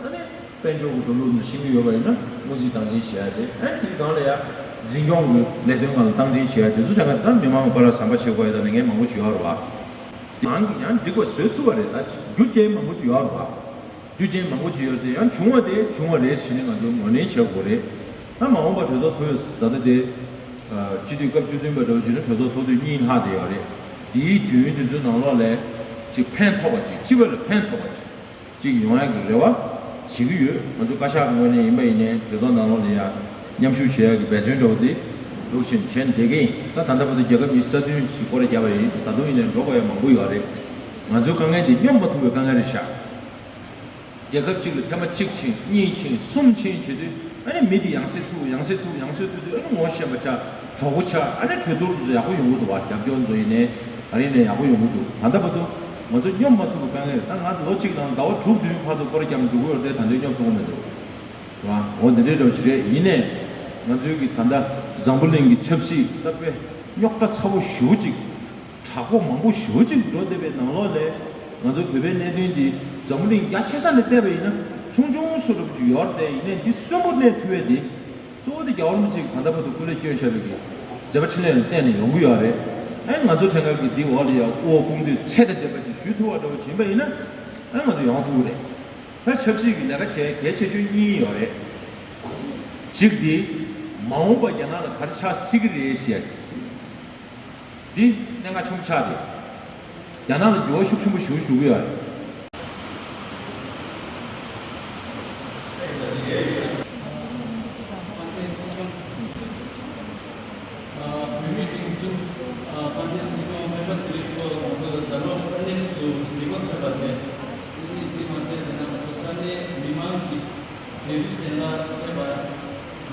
ཨ་ནི་དཔལ་འབྱོར་གྱི་འགྲོ་ལུགས་འདི་ཤེས་ཀྱི་ཡོད་པ་ཡིན་ན་སྔོན་རྩིས་སྟངས་འཛིན་བྱེད་ཡ་དེ། ཨ་ནི་དེའི་སྒང་ལ་ཡ་འཛིན་སྐྱོང་གི་ལས་དོན་སྒང་ལ་སྟངས་འཛིན་བྱེད་ཡ་དེ་ཚོ་ཆ་ཚང་ད་མི་མང་གི་བར་ལ་ཟམ་པ་ཕྱེ་དགོས་ཡ་ད་ལས་འགན་མང་པོ་ཞིག་ཡོད་རེད་པ། ཡང་ཡང་འགྲིག་པ་བཟོས་ཐུབ་པ་རེད། ད་རྒྱུ་རྐྱེན་མང་པོ་ཅིག་ཡོད་རེད་པ། རྒྱུ་རྐྱེན་མང་པོ་ཅིག་ཡོད་དེ། ཡང་བྱུང་བ་དེ་བྱུང་བ་རེད་ཟེར་ནས་ང་ཚོ་ངོས་ལེན་བྱེད་དགོས་རེད། ད་མ་འོངས་པ་གྲོས་ཚོགས་ཐོག་ད་ལྟ་དེ་སྤྱི་འཐུས་སྐབས་བཅུ་བདུན་པ་འདྲ་བོ་བྱས་ན་གྲོས་ཚོགས་ཚོགས་དུས་གཉིས་ལྷག་བསྡད་ཡོད་རེད། དེའི་དུས་ཡུན་དེ་ཚོའི་ནང་ལོགས་ལ་ཅིག་ཕན་ཐོགས་པ་ཅིག་སྤྱི་པ་ལ་ཕན་ཐོགས་པ་ཅིག་ཅིག་ཡོང་ཡག་གི་རེ་བ་བྱེད་ཀྱི་ཡོད། ང་ཚོ་བཀའ་ཤག་གི་ངོས་ནས་ཡིན་པ་ཡིན་ནའི་གྲོས་ཚོགས་ནང་ལོགས་ལ་ཡ་མཉམ་ཞུགས་བྱེད་ཡག་གི་འབད་བརྩོན་འདྲ་བོ་དེ་འདུག་བཞིན་བྱས་ནས་བསྡད་ཀྱི་ཡིན། ད་ད་ལྟ་བར་དུ་རྒྱལ་ཁབ་ཉི་ཤུ་རྩ་བདུན་ཞིག་སྐོར་ར་བརྒྱབ་པ་ཡིན། ད་དུང་ཡིན་ནའི་འགྲོ་དགོས་ཡག་མང་པོ་ཡོད་རེད། ང་ཚོའི་དཀའ་ངལ་འདི་སྙོམས་མ་ཐུབ་པའི་དཀའ་ངལ་རེད་ཤག་རྒྱལ་ཁབ་གཅིག་ལ་ཐེངས་མ་གཅིག་ཕྱིན་གཉིས་ཕྱིན་གསུམ་ཕྱིན་བྱེད་དུས། ཨ་ནི་མི་དེ་ཡང་སེ་ཐུག་ཡང་སེ་ཐུག་ཡང་སེ་ཐུག་དུས། ཨ་ནི་ངོ་ཤེས་པ་ཆགས། གྲོགས་པོ་ཆགས། ཨ་ནི་གྲོས་བསྡུར་ཡག་པོ་ཡོང་གི་འདུག་བ། རྒྱབ་སྐྱོར་ཚོ་ཡིན་ནའི་ག་རེ་ཡིན་ནའི་ཡག་པོ་ཡོང་གི་འདུག་ད་ལྟ་བར་དུ་ང་ཚོ་སྙོམས་མ་ཐུབ་པའི་དཀའ་ངལ་རེད། ད་ང་ལོ་གཅིག་དང་ཟླ་བ་དྲུག་བདུན་བར་དུ་སྐོར་ར་བརྒྱབ་འགྲོ་གི་ཡོད་རེད་དེ། ད་དུང་སྙོམས་ཐུབ་ཀྱི་མི་འདུག་བ། འོ་འདི་འདྲའི་འདྲ་བོ་ཅིག་རེད། ཡིན་ནའི་ང་ཚོའི་གི་ད་ལྟ་འཛམ་བུ་གླིང་གི་ཆབ་སྲིད་ད་དཔེ་རྙོག་དྲ་ཚ་བོ་ཞེ་པོ་ཅིག་དྲག་པོ་མང་པོ་ཞེ་པོ་ཅིག་འགྲོ་བསྡད་པའི་ནང་ལོགས་ལ། ང་ཚོ་བོད་པའི་གནད་དོན་འདི་འཛམ་བུ་གླིང་རྒྱ་ཆེ་ས་ནས་བལྟས་པ་ཡིན་ན་ཆུང་ཆུང་སུ་འདྲ་པོ་ཅིག་ཡོད་རེད་དེ། ཡིན་ནའི་འདི་གསོན་པོ་གནས་ཐུབ་ཡས་འདི་གཙོ་བོ་དེ་རྒྱལ་བ་རིན་པོ་ཆེ་གིས་ད་ལྟ་བར་དུ་སྐུ་ལས་བསྐྱོན་བཞག་པའི་གི་མཛད་པ་འཕྲིན་ལས་ལ་བརྟེན་ནས་ཡོང་གི་ཡོད་རེད། ཨ་ནི་ང་ཚོ་ཕྲན་ཁ་གིས་འདི་འོག་ལ་ཡ་དབུ་བ་དཔུང་སྡེ་ཚད་དང་ལྡན་པ་ཅིག་ཞུ་ཐུབ་པ་འདྲ་པོ་ཅིག་ཡིན་པ་ཡིན་ན། ཨ་ནི་ང་ཚོ་ཡོང་ཐུབ་ཀྱི་རེད། ད་ཆབ་སྲིད་ཀྱི་ལས་ཀ་བྱེད་གལ་ཆེ་ཤོས་གཉིས་ཡོད་རེད། གཅིག་དེ་མ་འོངས་པ་རྒྱ་ནག་ལ་ག་རེ་ཆགས་སྲིད་ཀྱི་རེད་ཟེར་ཡ་དེ། འདི་གནད་འགག་ཆེན་པོ་ཆགས་ཏེ། རྒྱ་ནག་ལ་འགྱུར་བ་ཤུགས་ཆེན་པོ་ཞིག་འགྲོ་གི་ཡོད་རེད། བོད་མིའི་སྒྲིག་འཛུགས་དཔལ་ལྡན་སྲིད་སྐྱོང་སྤེན་པ་ཚེ་རིང་མཆོག་ང་ཚོ་ད་ལོ་ས་གནས་སུ་གཟིགས་སྐོར་ཕེབས་པ་དེ། དེ་མ་ཟད་དེ་ནས་ང་ཚོ་ས་གནས་མི་མང་གི་བདེ་སྡུག་གཞན་དག་ཐེབས་པ་དང་།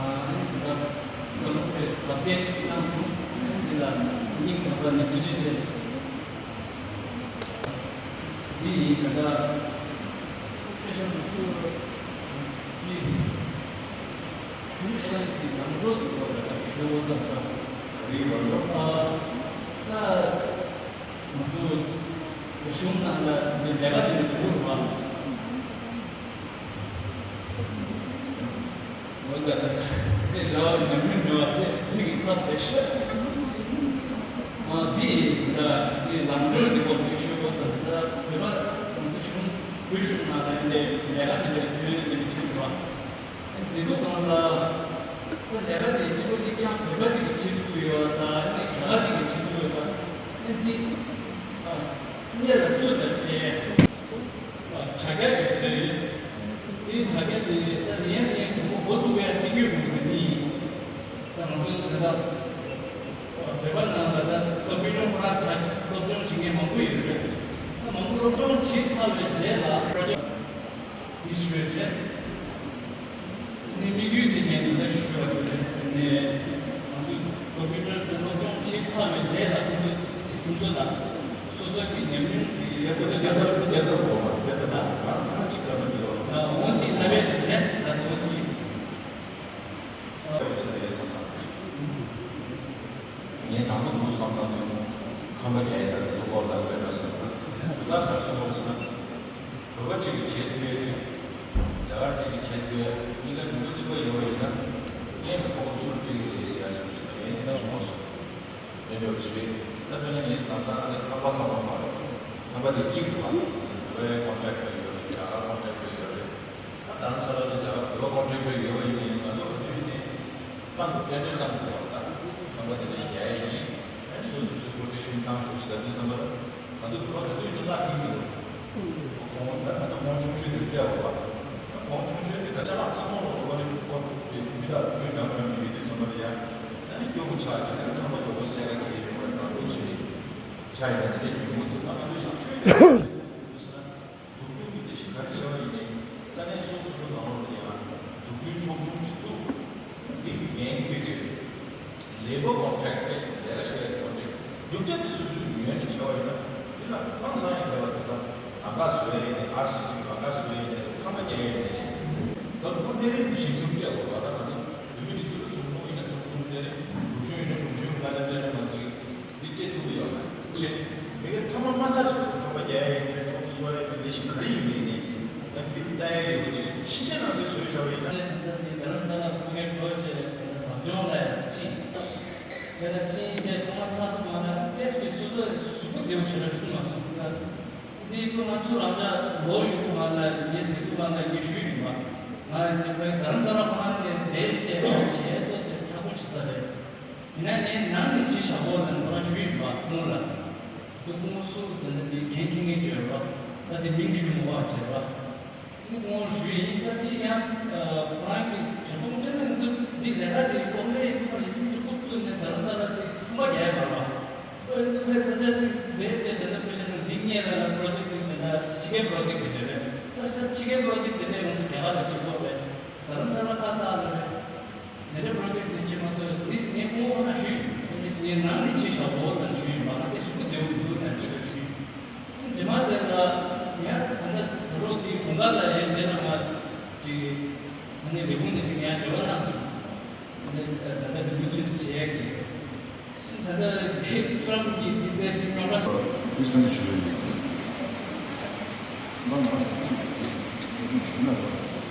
ཨ་ནི་ད་ལྟ་བཀའ་སློབ་དཔེ་ཟབ་རྒྱས་ཤིག་གནང་སོང་། འདི་ལ་སྙིང་ཐག་པ་ནས་ཐུགས་རྗེ་ཆེ། འདི་ཡིན་ད་ལྟ་སྤེ་ཤལ་ནང་ཚུར་འདི་གཞུང་ཨེ་ལན་གྱི་ལམ་གྲོགས་ཀྱི་སྐོར་ལ་ཞུ་དགོས་བསམ་སོང་། རིག་པ་ལོ། ཨ་ད་ང་ཚོ་གཞུང་ནང་ལ་འདི་ལས་ཀ་དེ་འདྲ་དགོས་རེད་པ། འོ་ད་དེ་ར་བ་ཉམས་མྱོང་མེད་པ་དེ་སྲིད་ཀྱི་ཚབ་དེ་ཤོད། ཨ་དེ་ད་དེ་ལམ་སྒྲོན་གྱི་སྐོར་དེ་ཤོད་དགོས་ས། ད་བོད་པ་ང་ཚོ་གཞུང་བོད་གཞུང་ནང་ལ་འདི་ལས་ཀ་དེ་འདྲ་དོན་དེ་འདྲ་བྱེད་དགོས་པ། དེ་ཚོ་གང་ལ་ཁོ་ལས་ཀ་དེ་གཅིག་པོ་གཅིག་རྐྱང་བོད་པ་གཅིག་གིས་བྱེད་ཐུབ་ཡོད་པ་དང་། རྒྱ་གར་གཅིག་གིས་བྱེད་ཐུབ་ཡོད་པ། ཨ་དེ་ཨ་གཉེར་ལ་སུ་དང་འབྲེལ། དྲ་རྒྱ་གི་སྲོལ་ཡོད། དེའི་དྲ་རྒྱ་དེ་ད་ལན་ལན་དུམ་བུ་འགོ་བཙུགས་པའི་སྟེང་ཡོད་མི་འདུག་ག་ནི། ད་ང་ཚོའི་ད་ལྟ་བོད་པ་ནང་ལ་ད་སློབ་སྦྱོང་ཁོ་རང་ད་སློབ་སྦྱོང་བྱེད་མཁན་མང་པོ་ཡོད་རེད། ད་མང་པོ་སློབ་སྦྱོང་བྱས་ཚར་བའི་རྗེས་ལ་པྲོ་ཇེག་འདི་ཞུ་བའི་རྗེས། ནས་དམིགས་ཡུལ་དེ་ངས་འདི་འདྲ་ཞུ་ཞུ་བ་དེ་རེད། ནས་ང་ཚོས་ཀོམ་པུ་ཊར་དེ་སློབ་སྦྱོང་བྱས་ཚར་བའི་རྗེས་ལ་ཁོ་ཚོས་དེ་ཁྱོད་ཚོ་ལ་སོ་སོ་གི་ཉམས་མྱོང་དེ་ཡག་པོ་དེ་ལྟར་དེ་ལྟར་གོ་བ་དེ་ལྟར་ད་གང་གཅིག་ལ་མི་འདུག་ལ། འོན་ཏེ་ད་བས་དེ་བྱས་ད་སོ་གི་ངས་དང་པོ་འདུག་བསམ་བཏང་དུས་ཁམས་པ་རྒྱ་ཡིག་དང་དེ་ཚོ་སྐོར་ལ་དཔེ་འདྲ་བསམ་ན་ད་ག་རེ་གསུངས་པ་ཟེར་ན། བོད་པ་གཅིག་གིས་བྱེད་ཐུབ་ཡས་ཅིག་རྒྱ་གར་གཅིག་གིས་བྱེད་ཐུབ་ཡས། གཉིས་ཀ་ནུས་པ་གཅིག་པ་ཡོད་པ་ཡིན་ན། ངས་ནི་ཁོ་ཚོ་ཚུར་སྤྲད་ཀྱི་རེད་ཟེར་ཡ་ཞིག་བྱས། ཡོད་ཅེས། ད་དེ་ནས་ངས་དང་ད་ཨ་ནི་ཁང་པ་ཚང་མ་མ་རེད། ཁང་པ་དེ་གཅིག་འདུག་ཨ། བོད་ཀོན་ཊེག་ཊི་ཡོད་རེད། རྒྱ་གར་ཀོན་ཊེག་ཊི་ཡོད་རེད། ད་རྡ་རམ་ས་ལ་ལ་རྒྱ་གར་བོད་ཀོན་ཊེག་ཊི་ཡོད་པ་ཡིན་ནའི་ང་ཚོ་ག་དུས་ནས་ཏང་གི་རྟེན་འབྲེལ་བཏང་དགོས་པ། ད་ཁང་པ་དེ་ལ་རྒྱ་ཡིན། ཨ་ནི་སོ་སོ་སོའི་ཀོ་ཊེ་ཤན་བཏང་ཤོག་ཟེར་དུས་ཙམ་པར། ང་ཚོ་དུ་བ་དུ་དུ་དུ་ལ་ཁེངས་ཀྱི་འདུག་ཁོང་ད་ང་ཚོ་ཁོང་ཆུང་ཤོས་དེ་བལྟས་པ་ལ། ཁོང་ཆུང་ཤོས་དེ་ད་ཅ་ལག་ཚང་མ་ལོ་ཁོ་ནི་ཁོ་མི་ལ་དུ་ནང་ཁོ་མི་དེ་ཚང་མ་ལ་ཡ། ད་ནི་སྐྱོ་པོ་ཆགས་ཀྱི་ནི་ཁང་པ་ཡོག་པོ་སེ་ག་གི་ཡོད་པ་ནང་དུ་ཆེ་ཆ་ཡོད་ན་དེ་ཡོང་གི་འདུག་ད་ང་ཚོ་ཡག་ཤོས་དེ། འཛུགས་སྐྲུན་གྱི་ལས་གཞི་ག་རེ་བྱས་པ་ཡིན་ནའི་ས་གནས་སོ་སོ་སོ་ནང་ལོགས་ལ་ཡང་འཛུགས་སྐྲུན་ཚོགས་ཆུང་གིས་བཙུགས། འདི་གི་འགན་འཁྱེར་བྱས། ལེ་བར་ཀོན་ཊེག་ཊི་ལས་ཀ་བྱེད་ཡག་གི་ཀོན་ཊེག་ཊི་རྒྱུ་ཆ་དེ་སོ་སོའི་ངོས་ནས་བྱས་པ་ཡིན་ན་འདི་ལ་ཧང་སང་ཡང་འདྲ་བ་དེ་ལ་ལམ་ཁ་བཟོ་ཡ་ཡིན་ནའི་ཨར་སི་སི་ལམ་ཁ་བཟོ་ཡ་ཡིན་ནའི་ཁང་པ་རྒྱག་ཡ་ཡིན་ནའི་ད་ལོ་གནས་རིམ་གྱི་གཞི་བཟུང་བྱས་པ་ད་ང་ཚོ་བོད་མི་རིགས་ཚོ་ལ་གཞུང་ལུགས་ཡིན་ན་གཞུང་ལུགས་གནས་རིམ་གཞུང་ཡིན་ན་གཞུང་ལུགས་ལྔ་ཆ་གནས་རིམ་ང་ཚོ་གི་འདི་བྱེད་ཐུབ་ཀྱི་ཡོད་མ་རེད། མི་སྒེར་ཐ་མ་མ་ཚར་ཞིག་ཏུ་ཁང་པ་རྒྱག་ཡ་ཡིན་ནའི་ཚོགས་འདུ་ཚོགས་ཡ་ཡིན་ནའི་ལས་གཞི་ག་རེ་ཡིན་པ་ཡིན་ནའི་ད་འདི་ལྟ་ཡ་ཡོད་ཅེས་ཕྱི་གསལ་ནང་གསལ་བཟོས་བཞག་པ་ཡིན་ན། ད་ལྟ་འདི་རྡ་རམ་ས་ལ་ཕ་གིར་འགྲོ་བྱས་ཟབ་སྦྱོང་ལ་ཕྱིན། དེ་ལ་ཕྱིན་བྱས་ཚང་མ་ཚར་ཐུབ་མ་ན་ཏེས་ཀྱི་སོ་སོ་གཟུགས་པོ་བདེ་བོ་ཞེ་དྲག་བྱུང་མ་སོང་། ད་འདི་ཁོ་ང་ཚོ་རང་ཅག་ལོ་ཡོད་དུ་མ་ན་ངས་བདེ་སྡུག་མ་ན་ངས་ཞུས་ཡིན་པ། ང་ཡང་འདི་ཕ་གི་རྡ་རམ་ས་ལ་ཁོ་ན་ནས་བསྡད་བྱས་བྱས་ཏོ་ཏེས་ཐག་པོ་བྱེད་ས་རེད། ཡིན་ན་ངས་ནང་ནས་བྱས་བཞག་གོ་ལབ་ཁོ་རང་ཞུས་ཡིན་པ་སྐུ་ངོ་ལ། དེ་སྐུ་ངོ་སུ་དེ་འདྲ་དེ་འགན་འཁྱེར་མཁན་ཅིག་ཡོད་རེད་པ། ད་དེ་མིང་ཞུས་མི་དགོས་པ་བྱས་རེད་པ། དེ་སྐུ་ངོ་ལ་ཞུས་ཡིན། ད་དེ་ཡང་ཁོ་རང་གི་དྲན་པ་ངོ་སྤྲད་ན་ང་ཚོ་འདི་ལས་ཀ་དེ་ཨོ་མའི་ཐུག་པ་ཡིན་དུས་ཁུག་ཚུད་ནས་རྡ་རམ་ས་ལ་དེ་ཁང་པ་རྒྱག་ཡ་མ་རེད་པ། ཨོ་ཡིན་དུས་ཕའི་ས་ཆ་གཅིག་རེད་ཅེས་དེ་འདྲ་དཔེ་བཞག་ན་འདི་སྔོན་ལ་ཡང་པྲོ་ཇེག་དེ་འདྲ་ཕྱི་རྒྱལ་པྲོ་ཇེག་དེ་འདྲ་རེད། ས་ཆ་ཕྱི་རྒྱལ་པྲོ་ཇེག་དེ་འདྲ་ང་ཚོ་རྒྱ་གར་ལ་བྱེད་དགོས་རེད། རྡ་རམ་ས་ལ་ཁ་ཚ་ལ་རེད། དེ་འདྲའི་པྲོ་ཇེག་དེ་བྱེད་མ་ཐུབ། དེ་ངས་སྐུ་ངོ་ཁོ་ན་ཞུས་ཡིན། ངས་ནང་ནས་བྱས་བཞག་གོ་ལབ་ཞུས་ཡིན་པ། ང་དེ་གཟུགས་པོ་བདེ་བོ་མི་འདུག་ལབ་ཞུས་ཡིན། རྗེས་མ་དེ་ལ་ཡང་ད་ལྟ་ད་རུང་དེའི་གོང་ཁ་ལ་ཡང་རྗེས་ལ་ང་ཅིག་ཨ་ནི་ལས་ཁུངས་ནས་ཅིག་ཡང་འབྲེལ་བ་གནང་སོང་། ཨ་ནི་ད་ལྟ་འདི་འགོ་ཚུགས་བྱེད་ཡག་གི། ད་ལྟ་ཁྱེད་ཚོ་རང་གི་འདི་ལྟས་ཤིག་རྙོག་དྲ། འདི་གང་ཞུ་ཡིན། ང་ང་ཞུ་ན་རོགས།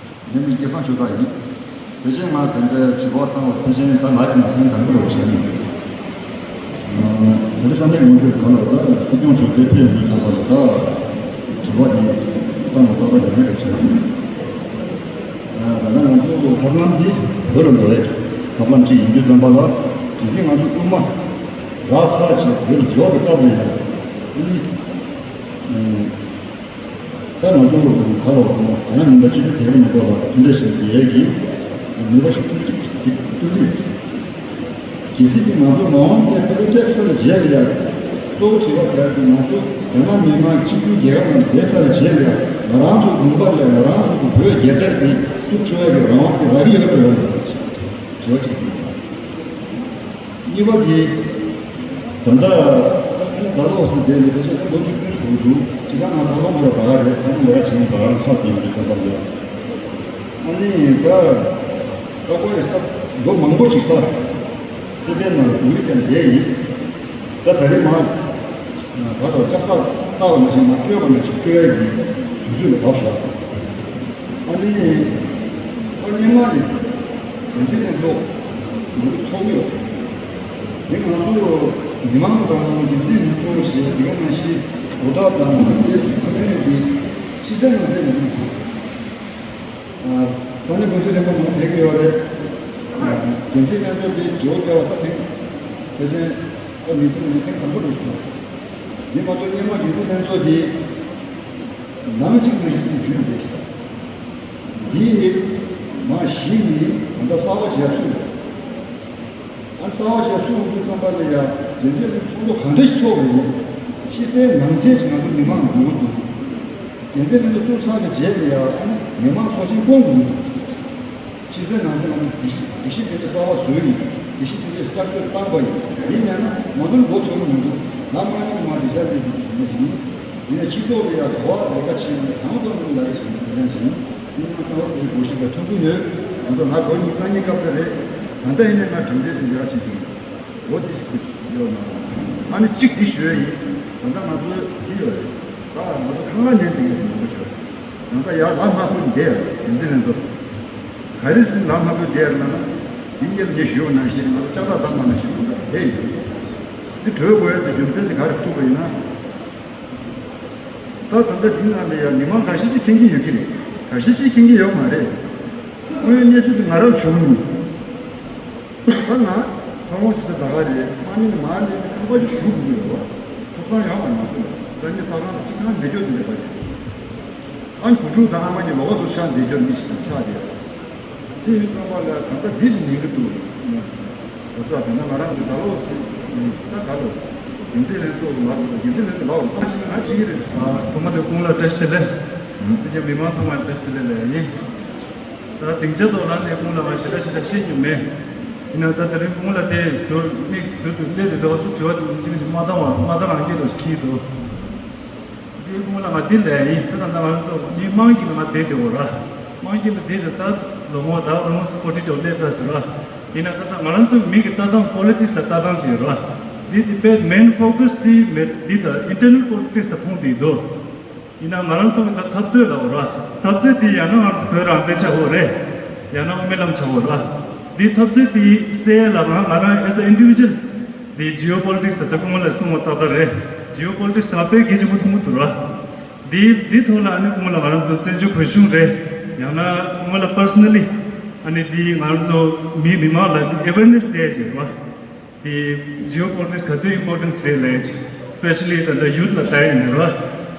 ངའི་མིང་སྐལ་བཟང་ཆོས་གྲགས་ཡིན། ཕལ་ཆེར་ང་དེ་འདྲའི་དྲི་བ་བཏང་བ་ཕལ་ཆེར་ད་ང་གི་མཚན་དང་པོ་རེད་བྱས་ནས། ད་ལྟ་ས་གནས་ཡོངས་ཁྱབ་གང་ལ་ད་སྲིད་སྐྱོང་མཆོག་དེ་ཕེབས་ཡོང་དུས་ཙམ་པ་ལ་ད་དྲི་བ་འདི་བཏང་བ་ཏག་ཏག་རེད་མེད་རེད་བྱས་ནས། ད་ལྟ་ང་ཚོ་ཐབས་ལམ་འདི་བོད་ལ་འགྲོ་བའི་ཐབས་ལམ་ཅིག་ཡིན་དུས་ཙམ་པ་ལ་དེ་བཞིན་ང་ཚོ་སྐུལ་མ་རག་ཚར་བྱས་བོད་ལ་འབྱོར་བའི་སྐབས་ལ་ཡང་ཨ་ནི་ད་ང་ཚོ་ག་ལ་བ་དང་ང་མིན་པ་སྤྱི་འཐུས་དེ་རིང་མ་གཏོགས་པ་མཐུན་སྒྲིལ་ཞིག་རྒྱལ་གྱི་ནུས་པ་ཞིག་ཐུབ་ཅིག་ཐུབ་ཀྱི་རེད། གལ་སྲིད་ཀྱི་ང་ཚོ་མ་འོངས་པའི་པོ་ལི་ཊིག་སི་ལ་བྱས་ལ་ཡང་གཙོ་བོ་བྱེད་པ་དེ་ང་ཚོ་རྒྱ་ནག་མི་དམངས་གཅིག་གྱུར་རྒྱལ་ཁབ་ནང་བསྡད་ཚར་བའི་རྗེས་ལ་ཡང་ང་རང་ཚོ་ལུང་པ་ལ་ང་རང་ཚོ་གི་བོད་རྒྱལ་དར་དེ་བཙུགས་ཆོག་ཡ་གི་རང་དབང་དེ་རག་གི་ཡོད་པ་ཡོད་པ་བྱེད་པ་གཅིག་དེ། གཉིས་པ་དེ། ད་ལྟ་ད་ལོ་སུ་བསྡད་ནས་ཕལ་ཆེར་ལོ་བཅུ་བདུན་ཞིག་འགྲོ་གི་འདུག་ཅི་ད་ང་ཚ་བ་མོ་ལ་ད་ག་རེད། ཁོང་ལས་ཀ་བྱེད་ནས་ད་ག་རང་ཚར་དུས་ཡོད་རེད། ད་ལྟ་ལ་ཨ་ནི་ད་ད་ཁོ་རེ་ད་ལོ་མང་པོ་ཞིག་ད་ཨུ་པེ་ནང་ལ་དུག་རིགས་ཀྱང་བསྡད་ཡིན། ད་ད་རེས་མ་ད་ལྟ་ལྕགས་ཐག་བཏགས་པ་ནང་བཞིན་མ་བསྐྱོད་པ་ནང་བཞིན་བསྐྱོད་ཡ་གི་དུས་ཚོད་ལ་བབས་ཤག་ཨ་ནི་ཨ་སྔོན་མ་ནས་འགན་འཛིན་ལྷན་ཚོགས་ང་ཚོ་ཚོགས་ཀྱི་ཡོད། དེ་ང་ཚོ་མི་མང་དང་འགན་འཛིན་ལྷན་ཚོགས་བྱས་དེ་ག་ནང་བཞིན་འུ་ཐག་དང་དེ་སུ་ཁ་ནས་དེ་ཕྱི་གསལ་ནང་གསལ་མི་འདུག་ས་གནས་དགོན་སྡེ་ལྷན་པ་མང་ཕེབས་ཀྱི་ཡོད་རེད། འགན་འཛིན་ལྷན་ཚོགས་དེ་བརྗེ་པོ་བརྒྱབ་པ་ད་ཐེངས་ཕལ་ཆེར་ཨ་མི་ཚེ་ནང་ཐེངས་དང་པོ་རེད་ཤག་འདི་མ་གཏོགས་སྔོན་མ་འགན་འཛིན་ལྷན་ཚོགས་དེ་ནང་གཅིག་ནང་བཞིན་ཞིག་བརྒྱུད་ནས་བསྡད་ཤག་འདི་མ་གཞི་ནས་ད་ལྟ་གསར་པ་བྱས་ཚུགས་ཡོད། ཨ་གསར་པ་བྱས་ཚུགས་འདུག་བསམ་པ་ལ་ཡ་འགན་འཛིན་ཚོགས་འདུ་གང་འདྲ་ཞིག་ཚོགས་པ་ཡིན་ན་ཕྱི་གསལ་ནང་གསལ་ཞིག་ང་ཚོ་མི་མང་ལ་འགྲོ་གི་འདུག་འགན་འཛིན་ལྷན་ཚོགས་བཙུགས་ཚར་བའི་རྗེས་ལ་ཡ་ཨ་ནི་མི་མང་ཚོགས་ཆེན་བསྐོང་དགོས་ཀྱི་འདུག་ཕྱི་གསལ་ནང་གསལ་ང་ཚོ་སྒྲིག་གཞི་སྒྲིག་གཞི་དེ་འདྲ་གསར་པ་བཟོས་ཡིན། སྒྲིག་གཞི་དེ་འདྲ་བསྐྱར་བཅོས་བཏང་པ་ཡིན། ཡིན་མེད་ན་ང་ཚོར་མགོ་ཚོས་ཀྱི་མི་འདུག་ང་དམངས་གཉེར་དམངས་སྒྲིག་འཆར་ལས་འགུལ་གྱི་གཞོན་ནུ་ཞིག་ཡིན། ཡིན་ན་སྤྱི་ཚོགས་ལ་ཡང་ག་བ་ལས་ཀ་བྱེད་ཡོང་གང་ཐུབ་ཐུབ་ལས་ཀ་བྱེད་ཡོང་དེ་འདྲ་བྱེད་ཡིན། ཡིན་ན་ཁ་བ་དེ་སྒོ་ཞིག་ལ་ཐུགས་ཁུར་ཡོད། ང་ཚོ་ང་དགོས་ཉིན་སང་ཉིན་སྐབས་དེ་རེད། ད་ལྟ་ཡིན་ན་ང་གྲུབ་འབྲས་དེ་ཡག་ཅིག་འདུག་འོ་དེ་ཞིག་ཁུར་ཞིག་ཡོད་ན། ཨ་ནི་གཅིག་དེ་ཞུ་ཡ་ཡིན། ད་ལྟ་ང་ཚོའི་དེ་ཡོད་རེད། ད་ང་ཚོ་ཁང་གླ་ཉན་དེ་ཡོད་མང་པོ་ཞུ། ད་ལྟ་ཡར་ལམ་ལྷག་པོ་འདི་ཡོད་རེད། དེ་འདི་ལན་ཚོ། ག་རེ་ཟིན་ལམ་ལྷག་པོ་འདི་ཡོད་ན། དེ་ཉིད་ངས་ཞུ་བ་ནང་བཞིན་ང་ཚོ་ལྕགས་ཐག་བཏང་བ་ནང་བཞིན་ང་ཚོ་དེ་ཡོད། དེ་གྲོལ་དགོས་ཡ་དེ་རྒྱུ་མཚན་དེ་ག་རེ་ཐུག་པ་ཡིན་ན། ད་ད་ལྟ་འདི་ནང་ལ་ཡང་མི་མང་འགའ་ཤས་ཤིག་མཁྱེན་གྱི་ཡོད་ཀྱི་རེད། འགའ་ཤས་ཤིག་མཁྱེན་གྱི་ཡོད་མ་རེད། དངོས་ཡོད་གནས་ཚུལ་དེ་ང་རང་བྱུང་མྱོང་། ད་ང་ཚོགས་ལོངས་ཆེ་ས་ད་ག་རེད། མ་ནི་མ་ནི་ཁང་པ་ཅིག་ཞུ་དགོས་ཀྱི་རེད་བ། ཐོབ་ཐང་ཡོད་མ་རེད། ང་ཚོ་ལ་ད་ནི་ས་ཁང་གཅིག་ཁང་མེད་རྒྱུ་དེ་རེད་པ། ཨ་ནི་བུ་ཕྲུག་དང་ཨ་མ་གཉིས་ལོགས་སུ་ཆགས་བསྡད་རྒྱུ་མི་ཞིག་དང་ཆགས་བསྡད་ཡོད། དེ་ཡིན་ཙང་པ་ལ་ད་ལྟ་འདི་ཞིག་ཉན་གྱི་འདུག་ད་ལྟ་ད་ལྟ་ང་རང་གི་ད་ལོ་ད་ད་ལོ་འགན་འཛིན་ལྷན་ཚོགས་ལ་འགན་འཛིན་ལྷན་ཚོགས་ལ་འོང་ཕར་ཕྱིན་ང་བྱེད་ཀྱི་རེད། ཐོག་མ་དེ་ཁོང་ལ་བཀྲ་ཤིས་བདེ་ལེགས། དེ་རྗེས་མི་མང་ཚང་མར་བཀྲ་ཤིས་བདེ་ལེགས་ལབ་ཡ་ཡིན། ད་སྡིངས་ཆ་ཐོག་ལ་ནས་ཁོང་ལ་ང་ཞེ་དྲག་ཞེ་དྲག་བཤད་རྒྱུ་མེད། ཡིན་ན་ད་དེ་རིང་ཁོང་ལ་དེ་ཟུར་དམིགས་སུ་ཐུག་སླེབས་དེ་འདུག་སུ་དྲི་བ་དེ་ཅི་ཞིག་མ་བཏང་བར་མ་བཏང་རང་སྐྱིད་དུ་ཞིག་གིས་འདུག་དེའི་སྔོན་ལ་ང་འདི་ལས་ཡིན། ད་ད་ལྟ་ང་རང་ཚོ་མི་མང་གི་ནང་བསྡད་དེ་འོ་ར། མང་གི་ནང་བསྡད་དེ་ད་ལོ་ངོ་ད་ལོ་ངོ་སུ་ཕོ་ཊི་ཅོག་སླེབས་ཚར་ཟེར་ར། ཡིན་ན་ད་ད་ང་རང་ཚོའི་མི་གི་ལྟ་སྟངས་པོ་ལི་ཊིག་སི་ལ་ལྟ་སྟངས་ཅིག་ཡོད་ར། འདི་དེ་དཔེ་མེན་ཕོ་ཀ་སི་དེ་མེད་འདི་ད་ཨིན་ཊར་ནལ་པོ་ལི་ཊིག་སི་ལ་མཐོང་དེ་འདུག་ཡིན་ན་ང་རང་ཚོ་གི་ད་འཐབ་རྩོད་ལ་འོ་ར། འཐབ་རྩོད་དེ་ཡང་ན་ང་ཚོ་བོད་རང་བཙན་ཆགས་འོ་རེད། ཡང་ན་དབུ་མའི་ལམ་ཆགས་འོ་ར། འདི་འཐབ་རྩོད་དེ་སེལ་ལ་ང་ང་རང་as a individual འདི་ཇི་ཨོ་པོ་ལི་ཊིག་སི་ད་ལྟ་སྐུ་ངོ་ལ་གསུངས་པ་ཏག་ཏག་རེད། ཇི་ཨོ་པོ་ལི་ཊིག་སི་ད་དཔེ་གལ་ཆེན་པོ་མཐོང་གི་འདུག་ར། འདི་འདི་ཐོག་ལ་ཨ་ནི་སྐུ་ངོ་ལ་ང་རང་ཚོ་བཙན་བྱོལ་བོད་གཞུང་རེད། ཡང་ན་སྐུ་ངོ་ལ་པར་སོ་ནལ་ལི་ཨ་ནི་འདི་ང་རང་ཚོ་མི་མི་མང་ལ་ཨེ་ཝེར་ནེ་སི་སྤྲད་ཡ་ཅིག་རེད་བ། དེ་ཇི་ཨོ་པོ་ལི་ཊིག་སི་ག་ཚོད་ཨིམ་པོར་ཊན་སི་རེད་ལབ་ཡ་ཅིག་སི་པེ་ཤ་ལི་ད་ལྟ་ཡུ་ཐི་ལ་ལྟ་ཡ་ཡིན་ན་ར།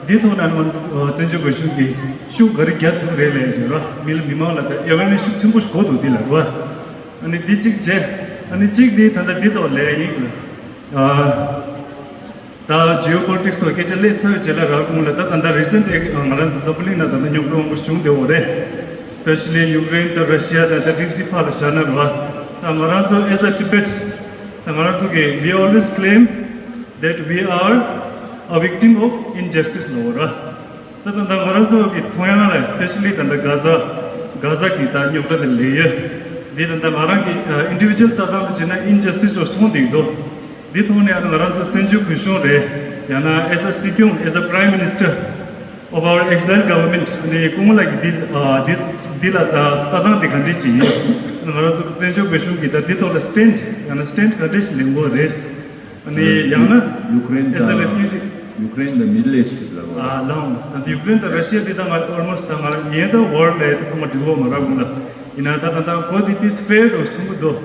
འདི་ཐོག་ནས་ང་ཚོ་བཙན་བྱོལ་བོད་གཞུང་གིས་ཤུགས་ག་རེ་རྒྱག་ཐུབ་རེད་ལབ་ཡ་ཅིག་ར། མི་ལ་མི་མང་ལ་ད་ཨེ་ཝེར་ནེ་སི་ཤུགས་ཆེན་པོ་ཞིག་དགོས་འདུག་འདི་ལ་ར། ཨ་ནི་འདི་གཅིག་བྱས། ཨ་ནི་གཅིག་འདི་ད་ལྟ་འདི་ཐོག་ལབ་ཡ་ཡིན། ཨ། ད་ཇི་ཨོ་པོ་ལི་ཊིག་སི་ཐོག་སྐད་ཆ་སླེབས་ཚར་བའི་རྗེས་ལ་ར་ཁོང་ལ་ད་ད་ལྟ་རི་སེན་ཊི་ང་རང་ཚོ་འཛམ་བུ་གླིང་ནང་ད་ལྟ་རྙོག་དྲ་མང་པོ་བྱུང་བསྡད་ཡོད་རེད། སི་པེ་ཤ་ལི་ཡུ་ཀེ་རེན་དང་ར་ཤི་ཡ་དང་ད་དེ་འདྲའི་ཕར་ལ་བཞག་ན་ར། ད་ང་རང་ཚོ་as a Tibet ད་ང་རང་ཚོ་གི་we always claim that we are a victim of injustice ལབ་ཡོད་ར། ད་ད་ད་ང་རང་ཚོ་གི་མཐོང་ཡ་ལ་སི་པེ་ཤ་ལི་ད་ད་གྷ་ཛ་གྷ་ཛ་གི་ད་རྙོག་དྲ་དེ་ལས་ཡོད། འདི་ད་ད་ང་རང་གི་ཨིན་ཌི་བི་ཇུ་ཨལ་ལྟ་སྟངས་ལ་བྱས་ན་ཨིན་ཇ་སི་ཊི་སི་ལོ་མཐོང་བསྡད་ཀྱི་འདུག་འདི་ཐོག་ནས་ང་རང་ཚོ་བཙན་བྱོལ་བོད་གཞུང་རེད། ཡང་ན་as a སྲིད་སྐྱོང་as a Prime Minister of our exile government ནས་སྐུ་ངོ་ལགས་ཀྱིས་འདི་འདི་འདི་ལ་ལྟ་སྟངས་དེ་ག་འདྲས་ཅིག་ཡིན། ང་རང་ཚོ་བཙན་བྱོལ་བོད་གཞུང་གིས་ད་འདི་ཐོག་ལ་སི་ཊེན་ཌི་ཡང་ན་སི་ཊེན་ཌི་ག་འདྲས་ཞིག་ལེན་དགོས་རེད། ཨ་ནི་ཡང་ན་ཡུ་ཀེ་རེན་as a དང་refugee ཡུ་ཀེ་རེན་དང་མི་ཌལ་ཨི་སི་ཊི་ལ་གོ་ཨ་ལའང་ད་ཡུ་ཀེ་རེན་དང་ར་ཤི་ཡ་འདི་ད་ང་ཨོལ་མོ་སི་ཊི་ད་ང་ཉེ་ད་ཝར་ལ་ཡ་ད་ཚང་མ་འབྲི་གོ་མ་རག་གོ་ལ། ཡིན་ན་ད་ད་ད་གོ་འདི་དེ་སི་པེར་དུ་མཐོང་གི་འདུག་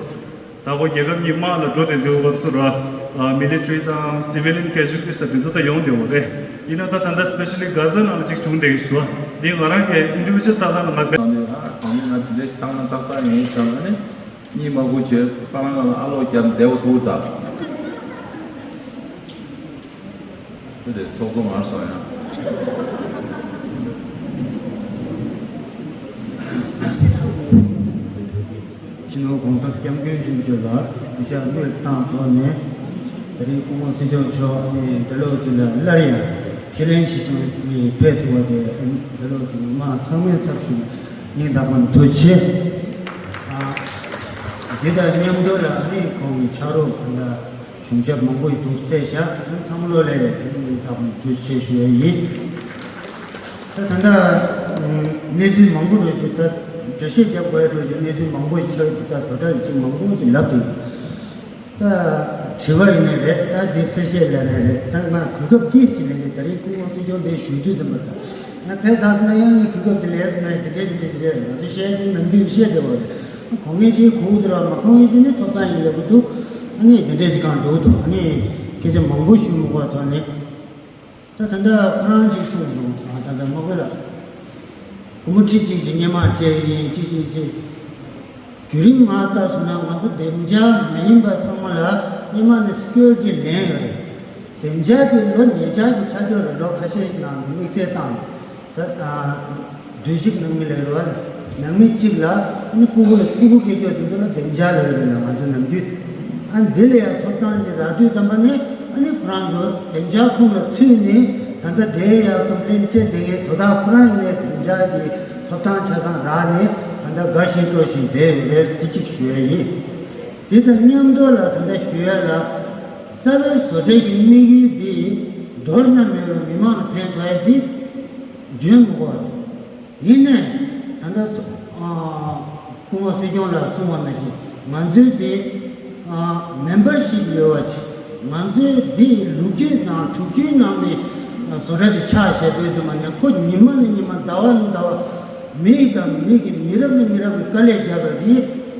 ད་གོ་རྒྱལ་ཁབ་གཉིས་དམག་ལ་འགྲོ་བསྡད་དུས་སྐབས་སུ་ར། ཨ་མི་ལི་ཊ་རི་དང་སི་ཝི་ལི་ཡན་ཀེ་ཞུ་ལི་ཊིས་དང་དེ་ཚོ་ད་ཡོང་བསྡད་ཡོད་རེད། ཡིན་ན་ད་ད་ལྟ་སི་པེ་ཤ་ལི་གྷ་ཛ་ནང་ལ་ཅིག་བྱུང་བསྡད་ཀྱི་འདུག་འདི་ང་རང་གི་ཨིན་ཌི་བི་ཇུ་ཨལ་ལྟ་སྟངས་ལ་ང་དཔེ། ད་ནི་ཨ་ད་ནི་ང་དེ་འདྲ་ཞིག་བཏང་ན་ཏག་ཏག་ཡིན་བསམ་ན་ནི། གཉིད་མ་ཁུག་བྱས་ཁ་ལང་ལ་ཨ་ལོག་བརྒྱབ་བསྡད་པ་ཐུག་ད། དེ་དེ་ཚོགས་གཙོ་མར་སོང་ཡང་། སྤྱི་ནོར་༸གོང་ས་༸སྐྱབས་མགོན་ཆེན་པོ་མཆོག་ལ་གུས་ཕྱག་དངོས་བཏང་ཐོག་ནས། ད་རེས་སྐུ་ངོ་སྲིད་སྐྱོང་མཆོག་ཨ་ནི་འདི་ལོ་འདི་ལ་སླར་ཡང་ཁས་ལེན་ཞུ་ཚུལ་ནི་ཕེབས་ཐུབ་པ་དེ་འདི་ལོ་འདི་མི་མང་ཚང་མའི་ཚབ་ཞུས་ནས་སྙིང་ཐག་པ་ནས་ཐུགས་རྗེ་ཆེ། ཨ། འདི་དང་མཉམ་དུ་ལ་ཨ་ནི་ཁོང་གི་ཕྱག་རོགས་གང་ལ། གཞུང་ཞབས་མང་པོ་ཞིག་འདུག་བལྟས་བཞག་ཚང་མ་ལོ་ལས་ད་དུས་ཆེ་ཞུ་ཡ་ཡིན། ད་ད་ལྟ་གནས་ཚུལ་མང་པོ་རེད་ཅེས་ད་འགྲེལ་བཤད་རྒྱབ་དགོས་ཡ་འགྲོ་ཅེས་གནས་ཚུལ་མང་པོ་ཞིག་ཆགས་ཀྱི་ད་བཟོ་གྲྭ་ལ་ཅིག་མང་པོ་ཅིག་ལབ་འདུག་ད་དྲི་བ་ཡིན་ནའི་རེད། ད་འདི་གསལ་བཤད་ལ་ནའི་རེད། ད་ང་གོ་སྐབས་འདི་ཅིག་ལེན་གྱི་ད་རིང་སྐུ་ངོ་སྲིད་སྐྱོང་འདི་ཞུ་དུས་ཙམ་པ་ད། ང་ཕེབས་ཚར་སོང་ན་ཡང་ནི་གོ་སྐབས་དེ་ལས་སོང་ན་དེ་འདྲས་དེ་འདྲས་ཞིག་རེད། ང་ཚོ་བཤད་རྒྱུ་ནམ་རྒྱུན་བཤད་བསྡད་པ་རེད། གོ་ངེས་ཅིག་གོ་དུས་ར་མ་གོ་ངེས་ཅིག་ནི་ཐོབ་ཐང་ཡིན་ལབ་གི་འདུག་ཨ་ནི་དེ་འདྲས་ཅིག་གང་འགྲོ་གི་འདུག་ཨ་ནི་སྐད་ཆ་མང་པོ་ཞུ་མི་དགོས་ཐོག་ནས། ད་ད་ལྟ་ཁོ་རང་ཅིག་གསུངས་སོང་། ཨ་ད་ལྟ་མ་དགོས་ལ། སྒོར་མོ་ཁྲི་གཅིག་ཅིག་སྔོན་མ་སྤྲད་ཡིན་ཅིག་ཅིག་ཅིག་བརྒྱུད་རིམ་མར་བལྟས་སོང་ན་ང་ཚོ་བདེ་འཇགས་མ་ཡིན་པ་ཚང་མ་ལ་སྔོན་མ་ནས་སི་ཀིའུ་རི་ཊི་ལེན་ཡོད་རེད། བདེ་འཇགས་དེ་ལོ་ཉེ་ཆར་གྱི་ཆགས་ཡོད་རེད། ལོ་ཁ་ཤས་ནང་དུ་དམིགས་བསལ་བཏང་ད་ཨ་དུས་གཅིག་ནང་མི་ལ་རེད་བ། ནང་མི་གཅིག་ལ་ཨ་ནི་སྤུ་གུ་ལ་སྤུ་གུ་སྐྱེ་རྒྱུ་དེ་ཚོ་ལ་བདེ་འཇགས་ལ་ཡོད་རེད་ལ་ང་ཚོ་ནམ་རྒྱུན། ཨ་འདི་ལ་ཡང་ཐོབ་ཐང་ཅིག་རག་དུས་ཙམ་པ་ནས་ཨ་ནི་ཁོ་རང་ཚོ་བདེ་འཇགས་ཁོངས་ལ་ཚུད་ནས་ད་ལྟ་དེ་ཡང་ཀོམ་པི་ལེན་སྤྲད་བསྡད་མཁན་དོ་བདག་ཁོ་རང་ཡིན་ནའི་བདེ་འཇགས་ཀྱི་ཐོབ་ཐང་ཆ་ཚང་རག་ནས་ད་ལྟ་དགའ་ཞིང་སྤྲོ་ཞིང་བསྡད་ཡོད་རེད། འདི་གཅིག་ཞུ་ཡ་ཡིན། དེ་དང་མཉམ་དུ་ལ་ད་ལྟ་ཞུ་ཡ་ལ་རྩ་བའི་བཟོ་གྲྭའི་གི་དམིགས་ཡུལ་འདི་མདོར་ན་མེད་པར་མི་མང་ལ་ཕན་ཐོགས་ཡ་འདི་འཇོན་མི་དགོས་རེད། ཡིན་ནའི་ད་ལྟ་ཚོ་ཨ་སྐུ་ངོ་སྲིད་སྐྱོང་ལགས་གསུངས་པ་ནང་བཞིན་ང་ཚོའི་དེ་ཨ་མེམ་བར་ཤིབ་ཡོད་པ་ཅིག་ ང་ཚོའི་འདིའི་ལོ་རྒྱུས་ནང་དྲུག་ཅུའི་ནང་ནས་བཟོ་གྲྭ་དེ་ཆགས་བཞག་པའི་དུས་མ་ནས་ཁོ་ཉི་མ་ནས་ཉི་མ་ཟླ་བ་ནས་ཟླ་བ་མི་དང་མི་གི་མི་རབས་ནས་མི་རབས་ཀྱི་དཀའ་ལས་བརྒྱབ་པ་དེ་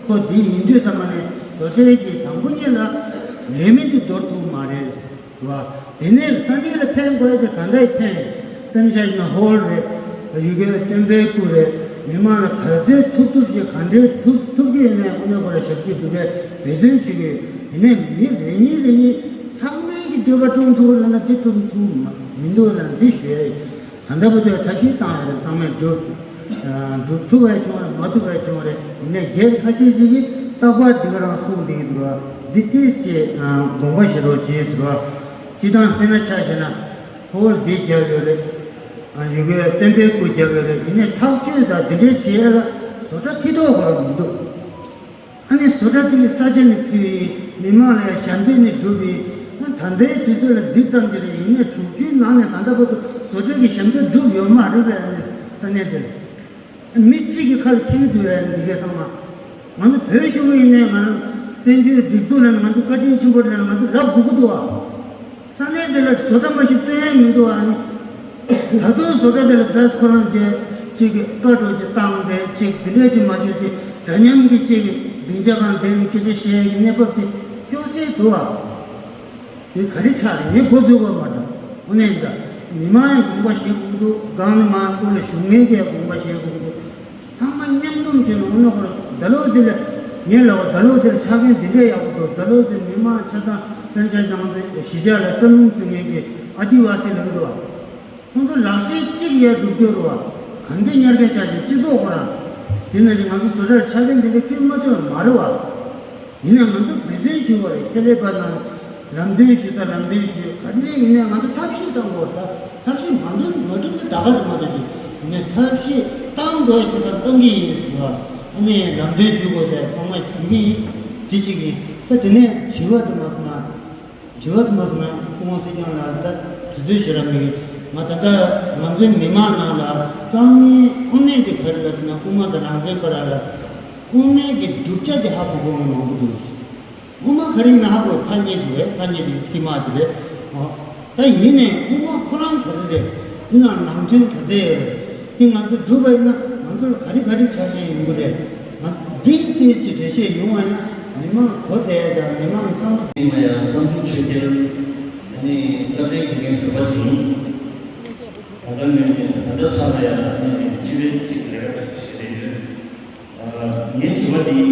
ཁོ་དེ་ཡིན་དུས་ཙམ་པ་ནས་བཟོ་གྲྭའི་གི་དང་པོ་ཉིད་ལ་ལས་མི་དེ་འདོར་ཐུབ་མ་རེད། རེད་བ། དེ་ནས་ས་གནས་ལ་ཕན་དགོས་དེ་ག་འདྲ་ཕན། གཏམ་བཤད་ན་ཧོལ་རེད། ཡུལ་སྐད་སྟོན་པའི་སྐུ་རེད། མི་མང་ལ་ག་ཚོད་ཐུབ་ཐུབ་ཅིག་ག་འདྲའི་ཐུབ་ཐུབ་ཀྱི་ཡིན་ནའི་དངོས་གནས་ཁོ་རང་ཞབས་ཕྱི་སྒྲུབ་པའི་འབད་བརྩོན་བྱེད་ཀྱི་ཡིན་ནའི་མི་རེ་གཉིས་རེ་གཉིས་ཚང་མས་ཀྱི་འདོད་པ་སྒྲུབ་ཐུབ་ལབ་ན་དེ་སྒྲུབ་ཐུབ་མ་མི་འདུག་ལབ་ན་དེ་ཞུ་ཡ་ཡིན། ད་ལྟ་བར་དུ་ཐབས་ཤེས་བཏང་ཡོད་རེད། བཏང་མེད་སྒྲུབ། སྒྲུབ་ཐུབ་པ་བྱུང་རེད། མ་ཐུབ་པ་བྱུང་རེད། ཡིན་ནའི་སྒེར་ཁ་ཤས་ཅིག་གིས་རྟག་པར་འདི་ག་རང་གསུངས་བསྡད་ཀྱི་འདུག་བ། འདི་ལྟས་ཅིག་དགོངས་པ་བཞེས་རོགས་བྱེད་ཟེར་བ། སྤྱི་བཏང་དཔེར་ན་ཆ་བཞག་ན་ཧོལ་འདི་རྒྱབ་ཡོད་རེད། ཡུལ་སྐད་སྟོན་པའི་སྐུ་རྒྱབ་ཡོད་རེད། ཡིན་ནའི་ཐག་གཅོད་དང་འདི་འདྲའི་བྱེད་ཡ་ལ་བཟོ་གྲྭ་མཐིལ་རྟོགས་ཁོ་རང་མི་འདུག་ཨ་ནི་བཟོ་གྲྭ་དེ་ས་ཆ་ནས་ཕུལ་ཡིན། མི་མང་ལ་ཡང་ཞབས་འདེགས་ནས་བསྒྲུབས་ཡིན། ཨ་ད་ལྟའི་དུས་ཚོད་ལ་འདི་ཙམ་གྱི་རེད། ཡིན་ནའི་དྲུག་ཅུའི་ནང་ནས་ད་ལྟ་བར་དུ་བཟོ་གྲྭ་གི་ཞབས་འདེགས་བསྒྲུབས་ཡོད་མ་རེད་པས། ཨ་ནི་ས་གནས་དེར་མི་གཅིག་གི་ཁ་ལ་འཁྱེར་གྱི་འདུག་པས། འདི་གས་ཚང་མ་ང་ཚོ་བོད་གཞུང་གི་ཡིན་ནའི་ང་རང་བཙན་བྱོལ་སྒྲིག་འཛུགས་ལ་ང་ཚོ་བཀའ་དྲིན་ཆེན་པོ་རེད་ལ་ང་ཚོ་རབ་དགོས་ཀྱི་འདུག་བ། ས་གནས་འདི་ལ་བཟོ་གྲྭ་མ་ཞིག་བཏོན་ཡ་མི་འདུག་ཨ་ནི། ད་དུང་བཟོ་གྲྭ་འདི་ལ་བས་ཁོ་རང་བཅས་གཅིག་གི་བཀའ་འགྲོ་གཅིག་བཏང་སྟེ་གཅིག་འདི་འདྲས་ཅིག་མ་ཞུ་ཅིག་འདྲ་མཉམ་གྱི་གཅིག་གི་སྡིངས་ཆ་སྒང་བསྡད་ནས་སྐད་ཆ་བཤད་ཡ་གི་གནས་བབ་དེ་སྐྱོ་སེ་འདུག་ཨ། དེ་ག་རེ་ཆགས་རེད། ངས་གོ་ཚོད་གོ་མ་འདྲ། དངོས་གནས་ཡིན་ད། མི་མང་ཡང་དགོངས་པ་བཞེས་དགོས་ཀྱི་འདུག་སྒང་ནས་མར་སྐོར་ལ་བཞུགས་མཁན་གྱིས་དགོངས་པ་བཞེས་དགོས་ཀྱི་འདུག་ཚང་མ་མཉམ་འཛོམས་བྱས་ནས་འོ་ན་ཁོ་རང་ད་ལོ་འདི་ལ་ངས་ལབ་པ་ད་ལོ་འདི་ལ་ཆ་རྐྱེན་འདི་འདྲས་ཡག་པོ་འདུག་ད་ལོ་འདི་མི་མང་ཆ་ཚང་ཕན་ཆད་ཀྱང་འདི་གཞིས་ཆགས་ལ་སྐྲ་ལུང་བཙུགས་མཁན་གྱི་ཨ་དི་ཝ་སི་ལབ་ཀྱི་འདུག་ཁོང་ཚོ་ལག་ཤེས་གཅིག་ཡར་སྒྲུབ་རྒྱུ་རེད་བ། ག་འདྲས་ཉར་མཁན་ཆ་ཞིག་སྤྱི་ཚོགས་ཁོ་རང་། དེ་ནང་བཞིན་ང་ཚོ་བཟོ་གྲྭར་ཆ་རྐྱེན་འདི་འདྲས་བསྐྲུན་མ་ཐུབ་མ་རེད་བ། ཡིན་ནའང་ང་ཚོ་འབད་བརྩོན་བྱེད་དགོས་རེད། ཁེ་ལས་པ་ནང་ལམ་སྟོན་ཞུ་ས་ལམ་སྟོན་ཞུས། ག་འདྲས་ཡིན་ནའང་ང་ཚོ་ཐབས་ཤེས་བཏང་དགོས་རེད། ད་ཐབས་ཤེས་མ་འདོན་མ་འདོན་ནི་ད་ག་རེད་མ་གཏོགས་ཅིག་ཡིན་ནའི་ཐབས་ཤེས་བཏང་དགོས་ཞེས་ས་བཏང་གི་ཡིན་རེད་བ། ཨ་ནི་ལམ་སྟོན་ཞུ་དགོས་ཟེར་ཚང་མ་ཞུ་གི་ཡིན། དེ་གཅིག་ཡིན། ད་དེ་ནས་དྲི་བ་དེ་མ་སོང་ན། དྲི་བ་དེ་མ་སོང་ན་སྐུ་ངོ་སྲིད་སྐྱོང་ལགས་ད་དུས་ཚོད་ཞེ་དྲག་མེད་གི། ང་ད་ལྟ་ང་ཚོའི་མི་མང་ནང་ལ་དཀའ་ངལ་དངོས་གནས་དེ་ག་རེ་ལབ་ན་དབུ་མ་དང་རང་བཙན་བར་ལ་དབུ་མའི་གི་བསྒྲུབ་བྱ་དེ་ཧ་གོ་གོ་ངེས་མང་པོ་འདུག་དབུ་མ་ག་རེ་ཡིན་ན་ཧ་གོ་ཐ་སྙད་དེ་རེད། ཐ་སྙད་དེ་དཀྱིལ་མ་དེ་རེད། ཨོ། ད་ཡིན་ནའི་དབུ་མ་ཁོ་རང་ག་རེ་རེད། དེ་ནང་ནང་དོན་ག་ཚད་ཡོད་རེད། དེ་ང་ཚོ་སྒྲུབ་པ་ཡིན་ན་ང་ཚོ་ལ་ག་རེ་ག་རེ་ཆ་ཤས་ཡོང་གི་རེད། ང་འདི་ལྟས་ཀྱི་འགྲེལ་བཤད་ཡོང་བ་ཡིན་ན་མི་མང་གོ་བསྡད་དང་མི་མང་གི་བསམ་བློ། ཨིན་མ་ཡ་བསམ་གྲུབ་ཆོས་རྒྱལ། ཨ་ནི་བཀའ་དྲིན་དགེ་རྒན་ཟུར་པ་ཅིག་ཡིན། ད་ལྟ་ནས་ད་ལྟ་ཆགས་ལ་ཡ་ཨ་ནི་སྤྱི་པའི་ཅིག་ལས་ཀ་ཅིག་བྱེད་བསྡད་ཡོད། ངའི་དྲི་བ་འདི།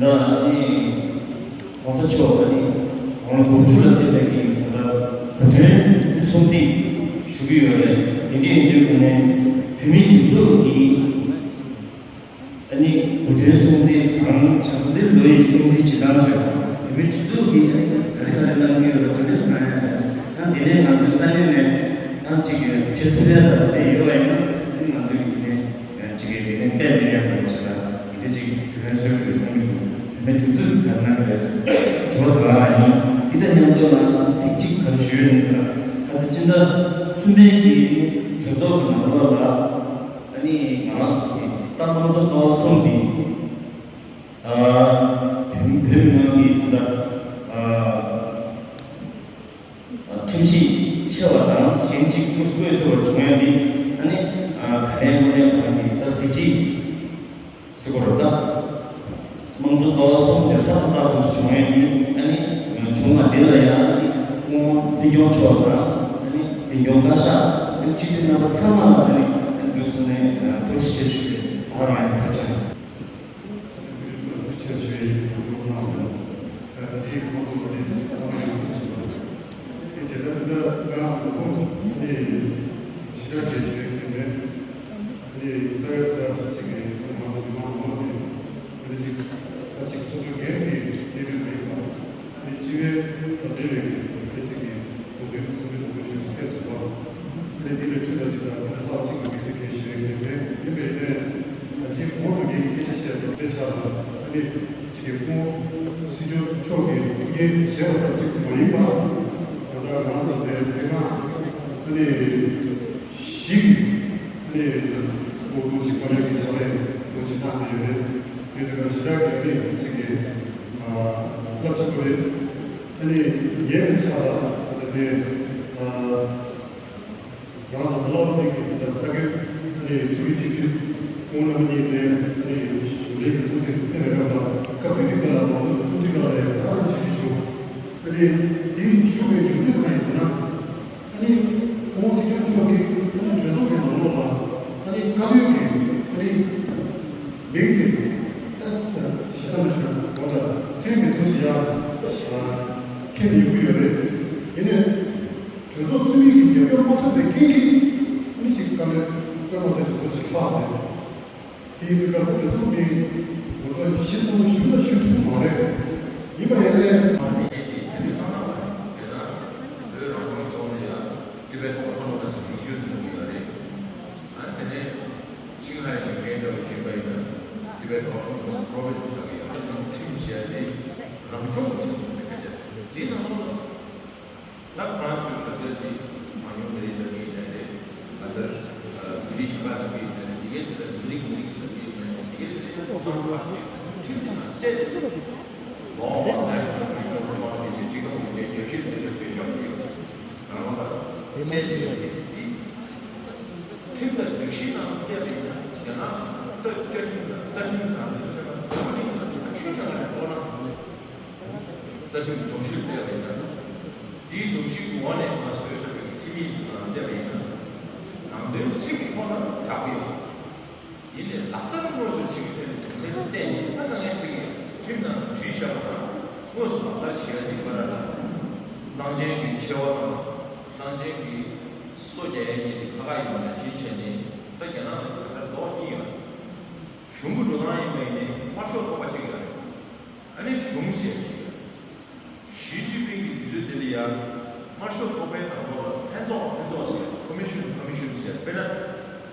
ད་ནི་༸གོང་ས་མཆོག་ད་ནི་དགུང་ལོ་དགུ་བཅུ་ལ་ཕེབས་པའི་གི་ད་ལྟ་བོད་དོན་སྲུང་བརྩི་ཞུ་གི་ཡོད་རེད། དེ་འདྲ་ཡིན་དུས་ཀྱི་ནས་བོད་མིའི་སྒྲིག་འཛུགས་ཀྱི་ད་ནི་བོད་དོན་སྲུང་བརྩི་དང་བྱམས་བརྩེ་ལོ་ཡི་སྲུང་བརྩི་བྱེད་སྟངས་བྱས་པ་བོད་མིའི་སྒྲིག་འཛུགས་ཀྱིས་ག་རེ་ག་རེ་གནང་གི་ཡོད་རེད། ག་འདྲ་གནང་ཡ་རེད། ད་དེ་ནས་ང་ཚོའི་ས་གནས་ནས་ཨང་གཅིག་ཡོད་བྱེད་ཐུབ་ཡ་ད་དེ་འདྲ་ཡོད་པ་ཡིན་ན་ང་ཚོའི་གི་ནས། ཅིག་གི་ལས་ནས་སྤེལ་ནས་ཡང་དང་ཞེ་དྲག་འདི་ཅིག་དུས་ཚོད་སོན་དུས་སོང་གི་འདུག་དེ་ནས་དུས་ཚོད་ག་ནང་རེད། དྲི་བ་དེ་རང་ཡིན། འདི་དང་མཉམ་དུ་ལ་ཚིག་གཅིག་ག་རེ་ཞུ་ཡོད་ཟེར་ན། ཁ་ཚ་སྤྱི་ཟླ་གསུམ་པའི་གི་གྲོས་ཚོགས་ཀྱི་ནང་ལོགས་ལ་ཨ་ནི་ང་རང་ཚོ་གི་ཏང་དམངས་གཙོ་ཀ་བ་གསུམ་འདི་ཨ་བོད་བོད་མི་མང་གི་ད་ལྟ་ཨ། ཁྲིམས་གཞི་ཆེ་བ་དང་གཞན་གཅིག་ཀུན་སྤོས་ཐུབ་པ་བྱུང་ཡ་འདི་ཨ་ནི་ག་ནས་དངོས་གནས་ཁོ་རང་གི་ད་གཟི་བརྗིད་ཟེར་དགོས་རེད་ད། དམངས་གཙོ་ཀ་བ་གསུམ་དེ་ཧྲག་ཏུ་བཏགས་ཐུབ་བྱུང་ཡ་འདི་ཨ་ནི་བྱུང་བ་འདི་ལ་ཡང་ཨ་ནི་སྐུ་ངོ་སྲིད་སྐྱོང་མཆོག་དང་ཨ་ནི་འཛིན་སྐྱོང་བཀའ་ཤག་ཨ་ནི་སྤྱི་འཐུས་རྣམ་པ་ཚང་མ་ལ་ཨ་ནི་ཨ་ནི་འདུག་སེ་ནས་ཐུགས་རྗེ་ཆེ་ཞུ་གི་ཡོད། ད་རང་ཡང་ཐུགས་རྗེ་ཆེ། ཨ་ནི་སྤྱི་པའི་དང་འབྲེལ་བའི་ཨ་ནི་གཅིག་གི་དགོངས་ཚུལ་གསུང་ཚུལ་དང་འབྲེལ་ཆོས་ཅིག་ཕེབས་སོང་བ། ཨ་ནི་འདི་ལས་འཕྲོས་པ་ཅིག་དང་ཨ་ནི་ལྷག་ཅིག་གི་དམིགས་བསལ་གལ་ཞིག་ཡོད་མེད་ཡིན་པས་ཨ་ནི་ད་ཅི་གོང་དུ་ངས་ཀྱི་སྐད་ཆ་བཤད་པ་དེ་ཆགས་ལ་ཨ་ནི་གཅིག་གི་སྐུ་ངོ་སྲིད་སྐྱོང་མཆོག་གི་ཐུགས་འགན་བཞེས་པ་ལྟར་གཅིག་མ་ཡིན་པ། ད་ལྟ་ང་ཚོ་འདིར་ལྷན་ཁང་ཨ་ནི་བཞི་གི་ཨ་ནི་འགོ་འཛུགས་ཀྱི་བཀའ་བློན་གྱི་བྱ་བའི་འགོ་ཞིག་བཏང་ནས་ཡོད་རེད། དེ་ཚོ་ག་ཞེ་དྲག་གི་ཨ་ནི་གཅིག་གི་ཨ། སློབ་ཆེན་པོ་རེད། ཨ་ནི་ངའི་ཆ་ལ་ཨ་ནི་ཨ་རང་ལ་བློ་རྩེ་གི་ད་ས་ཁུལ་ཨ་ནི་ཆུ་བཞི་གཅིག་སྡུད་ཁོང་རྣམ་པ་གཉིས་ནས་ཨ་ནི་གཞུང་འབྲེལ་གྱི་ཚོགས་ཆེན་ཐེངས་རེ་རེ་ལ་སྐབས་དེ་དུས་ཀ་ལ་མང་ཚོགས་ཀྱི་ཚོགས་འདུའི་ནང་ལ་ཡང་ད་རང་ཞིག་ཞུ་ཆོག་ཨ་ནི་དེའི་ཞུ་བའི་རྒྱུ་མཚན་གང་ཡིན་ཟེར་ན། ཨ་ནི་ཁོང་སྲིད་སྐྱོང་མཆོག་གིས་ཨ་ནི་གྲོས་ཚོགས་ཀྱི་ནང་ལོགས་ལ་ཨ་ནི་བཀའ་བློན་གྱི་ཨ་ནི་མིང་དེ་ད་ཞེ་ས་མ་ཞུ་ན་གོ་ད་མཚན་མི་འདུག་ཟེར་ཡ་མཁྱེན་ཡོང་གི་ཡོད་རེད། ཡིན་ནའི་གྲོས་ཚོགས་འཐུས་མི་གི་རྒྱབ་སྐྱོར་མ་ཐོབ་པའི་རྐྱེན་གྱིས་ཨ་ནི་ཅིག་བཀའ་བློན་བཀའ་མ་ཐོབ་ཅིག་འདུག་ཟེར་ལྷག་རེད། དེའི་དུས་སྐབས་དེ་ཚོ་མི་ང་ཚོ་ཤེས་ཚོར་ཞུ་ལ་ཞུ་ཐུབ་མ་རེད། ཡིན་པ་ཡིན་ནའི། མ་རེད་དེ་དེ་དུས་ཐང་ཐང་བ་རེད། དེ་ཚང་བོད་རང་སྐྱོང་ལྗོངས་ལ་ཡ་Tibet Autonomous Region ཡོད་རེད། ཨ་དེ་ནས་ཆིང་ཧའེ་ཞིང་ཆེན་འདྲ་བོ་ཞིག་པ་ཡིན་ན་Tibet Autonomous Province ལ་ཡ་ཁྲིམས་བཤད་དེ་རང་སྐྱོང་གི་ཁྲིམས་སུ་འདུས་པ་རེད། དེའི་ནང་ལོགས་ལ། ད་ཁོ་རང་ཚོའི་ལ་དོན་དེ་གྲངས་ཉུང་མི་རིགས་ལ་ངེས་བྱས་ཏེ་ད་ལྟར་བོད་རིགས་གཞན་པ་ལ་ངེས་བྱས་ཏེ་དེ་གའི་དེ་ལ་མི་རིགས་མི་རིགས་ཟེར་གྱི་མེད། དེ་གའི་དེ་ལ་ཁོ་ཚོ་ཁྲིམས་དེ་ནང་གསལ་ཏེ་Law of National Resort Autonomy ཞེས་གཅིག་སྟོང་དགུ་བརྒྱ་བརྒྱད་ཅུ་དོན་ལྔ་བཅུ་ཞེ་གཉིས་ནང་ལ་གསལ་ཏེ་ཡོད་དེ་དེ་ཁྲིམས་དང་སྒྲིག་གཞི་ནང་བལྟས་པ་ཡིན་ན་རྒྱ་ནག་རྩ་རྩ་ཁྲིམས་དང་རྩ་ཁྲིམས་དང་རྩ་ཁྲིམས་དང་ཆོས་ཀྱང་ལ་ཐོག་ན། རྩ་ཁྲིམས་སྒྲོམ་གཞི་བལྟས་པ་ཡིན་ན། དེའི་སྒྲོམ་གཞིའི་འོག་ནས་ང་ཚོས་བཤད་པའི་ཁྲིམས་ཡིག་ནང་བལྟས་པ་ཡིན་ན། ནང་དོན་ཚིག་གི་ཐོག་ལ་དག་པ་ཡོད། ཡིན་ནའི་ལག་བསྟར་དངོས་སུ་བྱེད་ཀྱི་ཕན་ཚུན་བརྟེན་ནས་ད་དཀའ་ངལ་འཕྲད་ཀྱི་ཡོད། ཁྲིམས་ནང་བྲིས་བཞག་པ་དང་དངོས་སུ་ལག་བསྟར་བྱེད་ཡ་དེ་བར་ལ་གནང་ཆེན་གྱི་ཆེ་བ་དང་གནང་ཆེན་གྱི་སོ་རྒྱག་ཡ་གཉིས་དེ་ཁ་ཁ་ཡིན་པ་ནང་བཞིན་བྱས་ནས་ད་རྒྱ་ནག་ལ་ད་ལྟ་ལྡོག་གཉིས་ཡོད། གཞུང་གི་འགྲོ་སྟངས་ཡིན་པ་ཡིན་ནའི་དམར་ཤོག་ཚོགས་པ་གཅིག་ཡོད་རེད། ཨ་ནི་གཞུང་ཟེར་གྱི་ཡོད། ཞི་ཅིན་ཕིང་གི་དུས་ཚོད་དེ་ལ་ཡང་དམར་ཤོག་ཚོགས་པའི་ནང་ལོགས་ལ་ལྷན་ཚོགས་ལྷན་ཚོགས་ཟེར་ཀོ་མི་ཤོན་ཀོ་མི་ཤོན་ཟེར་དཔེར་ན་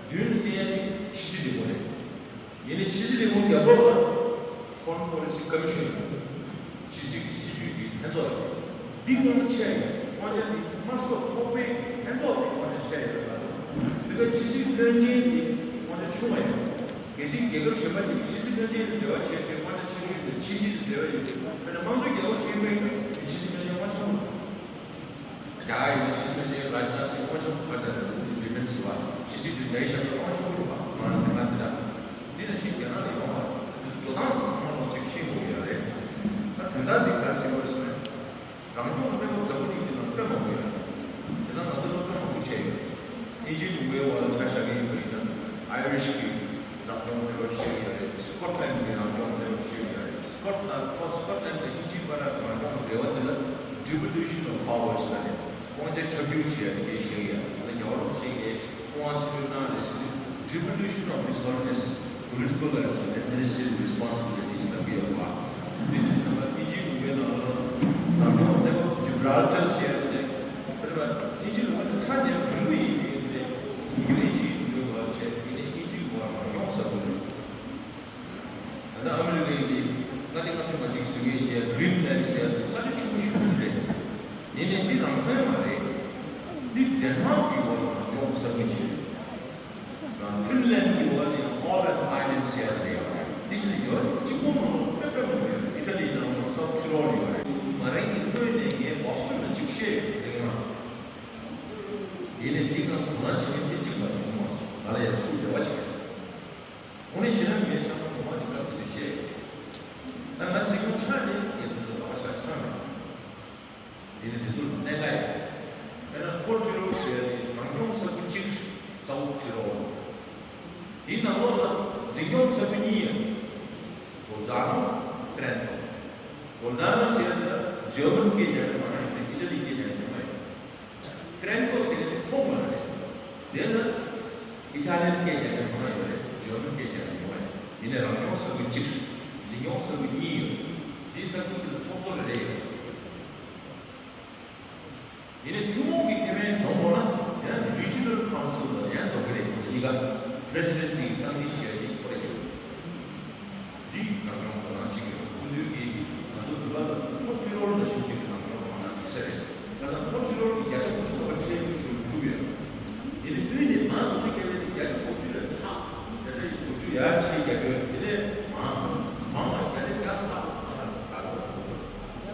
མདུན་ལ་བསྟན་ནི་ཕྱི་སྲིད་ལས་ཁུངས་རེད། ཡིན་ནའི་ཕྱི་སྲིད་ལས་ཁུངས་རྒྱབ་ལོགས་ལ་Foreign Policy Commission ཕྱི་སྲིད་ཀྱི་སྲིད་བྱུས་ཀྱི་ལྷན་ཚོགས་ཡོད། འདི་དབང་ཆ་ཡོད། དབང་ཆ་འདི་དམར་ཤོག་ཚོགས་པའི་ལྷན་ཚོགས་ཀྱི་དབང་ཆ་ཆེ་ཡོད་པ་དང་། དེ་ག་ཕྱི་སྲིད་བློན་ཆེན་གྱི་དབང་ཆ་ཆུང་བ་ཡོད། གལ་སྲིད་རྒྱལ་ཁབ་གཞན་པ་ཅིག་གིས་ཕྱི་སྲིད་བློན་ཆེན་དང་འབྲེལ་བ་བྱས་བྱས་དབང་ཆ་ཆེ་ཤོས་དེ་ཕྱི་སྲིད་དང་འབྲེལ་བ་ཡོད་ཀྱི་དཔེར་ན་དམངས་གཙོའི་རྒྱལ་ཁབ་ཆེན་པོའི་ཕྱི་སྲིད་བློན་ཆེན་དབང་ཆེན་པོ་རེད། རྒྱ་གར་ཡིན་ན་ཕྱི་སྲིད་བློན་ཆེན་རཱཇ་ནཱཐ་སིང་དབང་ཆེན་པོ་ཁ་ཆ་རེད། ཌི་ཕེན་སི་བ་ཕྱི་སྲིད་དང་ཇའི་ཤང་ཀར་དབང་ཆེན་པོ་རེད་པ། ང་རང་དེ་ག་དེ་དང་འདི་ནང་བཞིན་རྒྱ་ནག་ལ་ཡོང་བ་འདི་ཚོ་འགྲོ་སྟངས་ཚང་མ་ལོག་ཅིག་ཤེས་དགོས་ཀྱི་ཡོད་རེད། ད་དོན་དག་འདི་ག་རེ་ཟེར་དགོས་རེད་ཟེར་ན། རང་སྐྱོང་གནས་བབ་འཛམ་བུ་གླིང་འདི་ནང་དཔེ་མང་པོ་ཡོད་རེད། དེ་ནང་ང་ཚོ་ལ་དཔེ་མང་པོ་བྱས་ཡོད། དབྱིན་ཇིའི་ལུང་པའི་འོག་ལ་ཆ་བཞག་གི་ཡིན་པ་ཡིན་ན་ཨའི་རི་ཤི་གི་རང་སྐྱོང་གནས་བབ་བཤད་ཀྱི་ཡོད་རེད། སི་ཀོ་ཊི་ལན་གྱི་རང་སྐྱོང་གནས་བབ་བཤད་ཀྱི་ཡོད་རེད། སི་ཀོ་ཊི་ལན་ཁོ་སི་ཀོ་ཊི་ལན་དང་དབྱིན་ཇིའི་བར་ལ་རང་སྐྱོང་འབྲེལ་བ་འདི་ལ་Devolution of Powers ཟེར་ནས་དབང་ཆ་ཁྱབ་བསྒྱུར་བྱེད་ཡ་དེ་གས་བཤད་ཀྱི་ཡོད། ད་རྒྱལ་བ་རིན་པོ་ཆེ་གིས་དབང་ཆ་ཚུར་གནང་རེད་ཟེར་དུས་Devolution of Resources, Political and Administrative Responsibilities ལབ་ཀྱི་ཡོད་པ། དེ་དུས་ཙམ་པ་དབྱིན་ཇིའི་ལུང་པའི་ནང་ལ་རང་སྐྱོང་གནས་བབ་Gibraltar ཟེར་ཡ་དེ་དཔེར་ན་དབྱིན་ཇིའི་ལུང་པ་དེ་ཁ་ཉན་དྲུག་པོ་ཡིན་པའི་དེ་ཉིན་རྒྱུན་དབྱིན་ཇིའི་ལུང་པའི་བར་བྱས་དེ་ནས་དབྱིན་ཇིའི་བར་རང་སྐྱོང་ས་ཁུལ་རེད། ད་ལྟ་ཨ་མི་རི་ཀའི་དེ་མངའ་སྡེ་ལྔ་བཅུ་ང་གཅིག་བཟོ་མཁན་ཞེས་Greenland ཟེར་ཡ་དེ་ས་ཆ་ཆེན་པོ་ཞེ་པོ་ཅིག་རེད། ཡིན་ནའི་འདི་རང་བཙན་མ་རེད། འདི་ཌེན་མཱག་གི་འོག་ལ་རང་སྐྱོང་ས་ཁུལ་ཅིག་རེད། ཧྥིན་ལན་གྱི་འོག་ནས་Åland Islands ཟེར་ཡ་རེད་ཡོད་རེད། འདི་ཕྱི་ནས་ཡོད་རེད། གཅིག་པོ་མ་གཏོགས་དཔེ་དཔེ་མང་པོ་ཡོད་རེད། ཨི་ཊ་ལི་ནང་ལ་South Tyrol ཡོད་རེད། མ་རན་གྱི་སྔོན་ནས་ངས་Boston ལ་གཅིག་བཤད་ཡོད་རེད་ང་། ཡིན་ནའི་འདི་སྒང་དོ་སྣང་བྱེད་མཁན་དེ་གཅིག་མ་བྱུང་མ་སོང་། ང་ལ་ཡང་ཚུར་འབྲེལ་བ་བྱེད་ཡོད། དངོས་གནས་བྱས་ན་ངས་ཚང་མ་ངོ་མ་དེ་སྐབས་དེ་དུས་བཤད་ཡོད། ད་ང་སྲིད་སྐྱོང་ཆགས་ནས་ངས་དེ་ཚོ་ལ་བག་ཆགས་ཆགས་མེད། དེ་ནི་དེ་ཚོ་ལ་གནད་འགག་ཡོད། དཔེར་ན་ཧྥོར་ཊི་རོལ་ཟེར་ཡ་དེ་རང་སྐྱོང་ས་ཁུལ་གཅིག་རེད། South Tyrol། དེའི་ནང་ལོགས་ལ་འཛིན་སྐྱོང་ས་ཁུལ་གཉིས་ཡོད། Bolzano, Trento། Bolzano ཟེར་ཡ་དེ་ཇར་མན་སྐད་རྒྱག་མཁན་མང་ཡོད་རེད། ཨི་ཊ་ལི་སྐད་རྒྱག་མཁན་མང་ཡོད། Trento ཟེར་ཡ་དེ་ཁོ་མ་རེད། དེ་ལ་ཨི་ཊ་ལི་ཡན་སྐད་རྒྱག་མཁན་མང་ཡོད་རེད། ཇར་མན་སྐད་རྒྱག་མཁན་མང་ཡོད། ཡིན་ནའི་རང་སྐྱོང་ས་ཁུལ་གཅིག་རེད། འཛིན་སྐྱོང་ས་ཁུལ་གཉིས་ཡོད། འདིའི་ས་ཁུལ་དེ་ལ་ཚོགས་གཙོ་རེ་རེ་ཡོད། ཡིན་ནའི་ཐུན་མོང་གི་ཁེ་ཕན་སྦྱོང་དགོས་ན་ཡང་Regional Council ལ་ཡང་འཛུལ་གྱི་རེད། གཉིས་ཀ་President གི་རྟེན་གཞི་བྱས་ཏེ་ཁོ་རེ་ཡོད། འདི་རང་སྐྱོང་དོ་སྣང་བྱེད་ཀྱི་རེད། ཁོ་ཚོའི་གི་ང་ཚོ་བོད་པ་ལ་ཧྥོར་ཊི་རོལ་ནང་བཞིན་གྱི་རང་སྐྱོང་དོ་སྣང་གི་ས་རེད། ཁ་སང་ཧྥོར་ཊི་རོལ་གི་བརྒྱ་ཆ་དགུ་བཅུ་ཐམ་པ་ཁྲལ་དུ་ཞུགས་ཐུབ་ཡོད། དེ་ནི་དུས་ནི་མང་ཆེ་གལ་ཏེ་བརྒྱ་ཆ་དགུ་བཅུ་ལས་ལྷག་བརྒྱ་ཆ་དགུ་བཅུ་ཡར་ཁྲལ་རྒྱག་རྒྱུ་དེ་ནས་མང་མང་བ་བརྒྱ་ཆ་བརྒྱ་ལྷག་ལ་ད་ལོ་ཐུབ་ཡོད།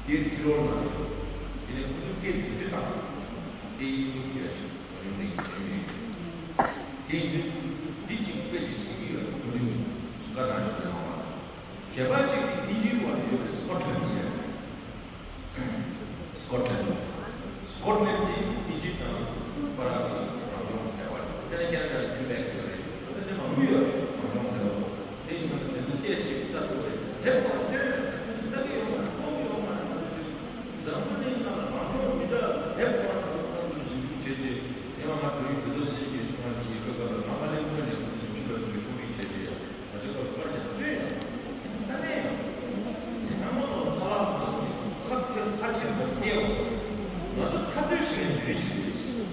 དེའི་ཕྱི་ལོགས་ན་དེ་ནས་ཁོ་ཚོའི་སྐད་དེ་འདྲི་དང་། དེའི་སྲུང་སྐྱོབ་བྱེད་ཡ་ཞིག་མ་ཡོང་ནས་ཡིན་ནས། དེ་ཡིན་དུས་འདི་གཅིག་དཔེ་ཅིག་སྲིད་ཀྱི་ཡོད་ཁོ་ཚོའི་གཟུགས་ཁ་ནང་ཞིག་ལ་ཡོང་བ། གཞན་པ་གཅིག་གིས་ཨི་ཇིབ་བར་ཡོད་པའི་སི་ཀོ་ཊི་ལན་ཟེར། སི་ཀོ་ཊི་ལན། སི་ཀོ་ཊི་ལན་དེ་ཨི་ཇིབ་དང་པ་ར་གི་རང་སྐྱོང་ཟེར་བ་རེད། དེ་ནས་ཁྱེད་རང་ཚོ་ལ་ཁྱོད་པས་ཁྱོད་རེད། ད་དེ་མང་པོ་ཡོད་རེད། རང་སྐྱོང་ཟེར་བ། དེ་ཡིན་ཙང་དེ་ཚོ་བལྟས་ཤིག་ལྟ་ཐུབ་རེད། དེབ་ཁོ་རང་སྟོན་ཡོད་རེད། ལྟ་གི་ཡོད་མ་རེད། མཐོང་གི་ཡོད་མ་རེད། འཛམ་བུ་གླིང་ནང་ལ་རང་སྐྱོང་མི་འདྲ་བ་དེབ་ཁོ་རང་ཚོ་ཁོ་རང་ཚོ་ཞིབ་འཇུག་བྱས་རྗེས་དེ་བ་ང་བོད་ཡིག་བོད་ཐོག་སྲིད་ཀྱི་ཚོགས་ཁང་གི་སྐབས་ལ་ང་ཕ་ལེ་ཁུ་ནས་ཁོ་ཚོ་ཕྱི་ལ་ཚོས་ཕྱོགས་རིས་བྱས་རྗེས། ང་ཚོའི་སྐབས་པར་ཡང་སྟོན་ཡང་། ད་ནས་ཡང་། ཚང་མ་ལོ་ཚ་ལག་ཚོ་ཁ་ཁ་ཁ་ཆེན་པོ་སྐྱེ་བ། ང་ཚོ་འཐབ་རྩོད་བྱེད་མཁན་མི་རིགས་ཤིག་རེད།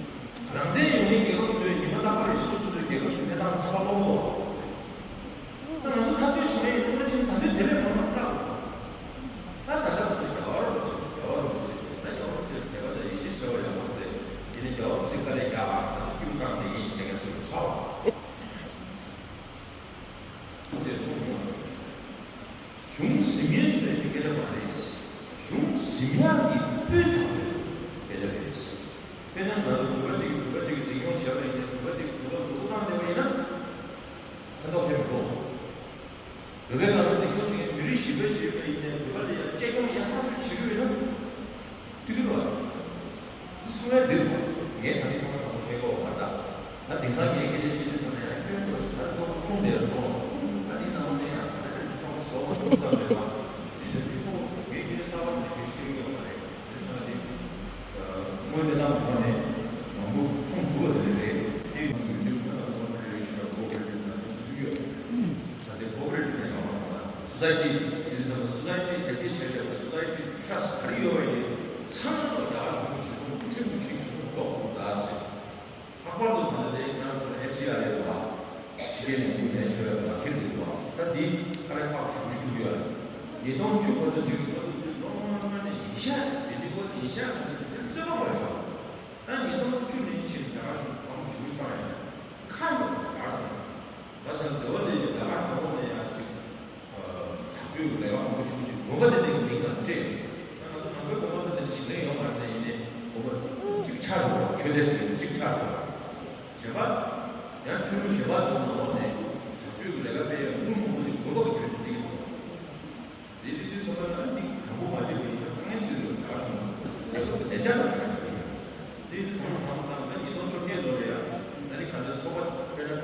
རང་བཙན་ཡོད་མཁན་རྒྱལ་ཁབ་ཚོའི་ཉི་མ་རྟག་པར་སོ་སོ་ཚོའི་རྒྱལ་ཁབ་ཀྱི་གནས་སྟངས་ཚང་མ་ཀློག་འདུག་ད་ང་ཚོ་འཐབ་རྩོད་བྱེད་མཁན་ཡིན་ན་ཅིག་ད་ལྟའི་དེ་ལས་མང་བ་ཚ་ལག་འདུག་ད་ད་ལྟ་ཁོ་ཚོ་རྒྱལ་བ་རིན་པོ་ཆེ་རྒྱལ་བ་རིན་པོ་ཆེ་ད་རྒྱལ་བ་རིན་པོ་ཆེ་དད་པ་དང་ཡིད་ཆེས་བྱ་བ་ཡག་པོ་རེད། དེ་ནས་རྒྱལ་བ་རིན་པོ་ཆེ་བཀའ་ལས་རྒྱག་ཨ་ད་ཁྱིམ་བཏང་དེ་ཡིན་ཟེར་མཁན་ཚོ་ཚ་བ། ཅེས་གསུངས་ཡོད། གཞུང་ཟིན་མཁན་ཚོས་དེ་སྐད་ཆ་མ་རེད། གཞུང་ཟིན་ཡག་གི་སྤུས་དག་པའི་སྐད་ཆ་རེད། དཔེར་ན་ང་ཚོ་བོད་པ་གཅིག་བོད་པ་གཅིག་གིས་འཛིན་སྐྱོང་བྱས་པ་ཡིན་ན། བོད་པ་དེ་བོད་པ་ལུག་བཏང་བསྡད་པ་ཡིན་ན་ཕན་ཐོགས་ཁེ་མི་འགྲོ། བོད་པའི་ནང་ལ་འཛིན་སྐྱོང་བྱེད་མཁན་མི་རིགས་གཞན་པ་ཞིག་ཡོད་པ་ཡིན་ནའི་བོད་པ་དེ་ཡང་གཅེས་སྐྱོང་ཡག་ཐག་ཆོད་བྱེད་ཀྱི་ཡོད་ན། ཐུགས་ཁུར་བ། འདི་གསུང་ཡ་འདིར་བ། ངས་ད་ནི་ཁོང་ཚོ་ཤེས་གོ་བ་ད། ད་དེང་སང་ངས་སྐད་ཆ་བཤད་དུས་ཚོ་ནས་ཡང་ཁྱོད་ཚོ་ཞིག་ད་ཁོ་ཁྲུང་ནས་ཐོང་། ད་ནི་ནང་ནས་ཡང་ཚ་ཁྲ་ཁྲ་ཁྲུང་སོ་ཁྲུང་ས་མེད་པ། དེ་བཞིན་དུ་ཁོ་ངས་སྐད་ཆ་གསར་པ་མ་ཤེས་ཤེས་ཡོད་མ་རེད། དེ་ཚོ་ནི་དངོས་གནས་ལམ་ཐོག་ནས་མང་པོ་གསུང་ཐུབ་པ་དེ་རེད། དེ་ཡང་ཡུལ་ལྗོངས་ཁོ་ན་ཁོ་ན་རེ་རེ་བཞིན་ལ་ཁོ་རེ་རེ་ན་ཐུག་ཡོད། ད་ལྟའི་corporate་ནས་ཡོང་བ་དང་society་ཡིན་ཙང་society་དེབ་སྐྱེལ་བྱས་བྱས་པ་society་ཁྲ་ས་ག་རེ་ཡོད་པ་ཡིན་ཚང་མ་རྒྱ་གར་གཞུང་གི་གཞི་བཟུང་ཁྲིམས་ཀྱི་ཁྲིམས་གཞི་བཟུང་ལོག་དགོས་ད་ཟེར། ལྷག་པར་དུ་ད་ལྟ་དེ་ང་ཚོ་ཨེཕ་སི་ཨར་ཨེ་ལ་ཕྱི་རྒྱལ་ནས་འགྲོ་ནས་ཆོས་ལ་ཁྱེར་འདུག་བ། ད་འདི་ཁ་ལས་ཁག་ཞུ་ཞུ་ཡོད་རེད། ཉིས་སྟོང་བཅུ་བར་དུ་ཅིག་གི་བར་དུ་དེ་ལོ་ལྔ་ལྔ་ནས་ཉིན་ཤས་དེ་འདི་བར་ཉིན་ཤས་ལྔ་ནས་དེ་རྩོད་པ་མ་རེད་བ། ད་ཉིས་སྟོང་བཅུ་ནས་ཕྱིན་རྒྱ་གར་གཞུང་གང་ཞུ་བཏང་ཡོད། ཁ་ནས་རྒྱ་གར་གཞུང་། ད་ཆ་འདི་བ་ལས་ཡོད་ལ་ཨ་ནོ་ནས་ཡང་ཅིག་དྲག་སྤྱོད་ཀྱི་ལས་ཀ་མང་པོ་ཞིག་ཅིག་དགོན་པ་དེ་འདྲའི་མིང་དང་སྤྲད་ཡོད། ད་ང་ཚོ་ནང་པའི་དགོན་པ་ཚོ་དེ་འདྲ་ཞིག་ལེན་ཡོད་མ་རེད་ནས་ཡིན་ནའི་དགོན་པ་གཅིག་ཆགས་འགྲོ་བ་ཆོས་སྡེ་ཟེར་གཅིག་ཆགས་འགྲོ་བ། གཞན་པ་ཡང་ཆོས་ལུགས་གཞན་པ་ཚོ་ནང་ལོགས་ནས་དྲག་སྤྱོད་ཀྱི་ལས་ཀ་སྤེལ་ཡོད་དངུལ་མང་པོ་ཅིག་དགོན་པ་གི་བརྒྱུད་ནས་སྤྲད་ཀྱི་འདུག་དེ་དུས་དུས་ཚོད་ལ་ནི་དྲང་པོ་མ་བྱས་པ་ཡིན་ན་དཀའ་ངལ་ཆེ་རུ་ཡོང་ག་བྱུང་། རྒྱལ་ཁབ་ཀྱི་བདེ་འཇགས་ལ་དཀའ་ངལ་ཆེ་རུ་ཡོང་། དེ་དུས་དང་པོ་དང་པོ་དང་ད་ཉིས་སྟོང་བཅོ་བརྒྱད་ལོ་ལ་ཡང་ད་ནི་ག་འདྲ་ཚོགས་པ་དཔེར་ན་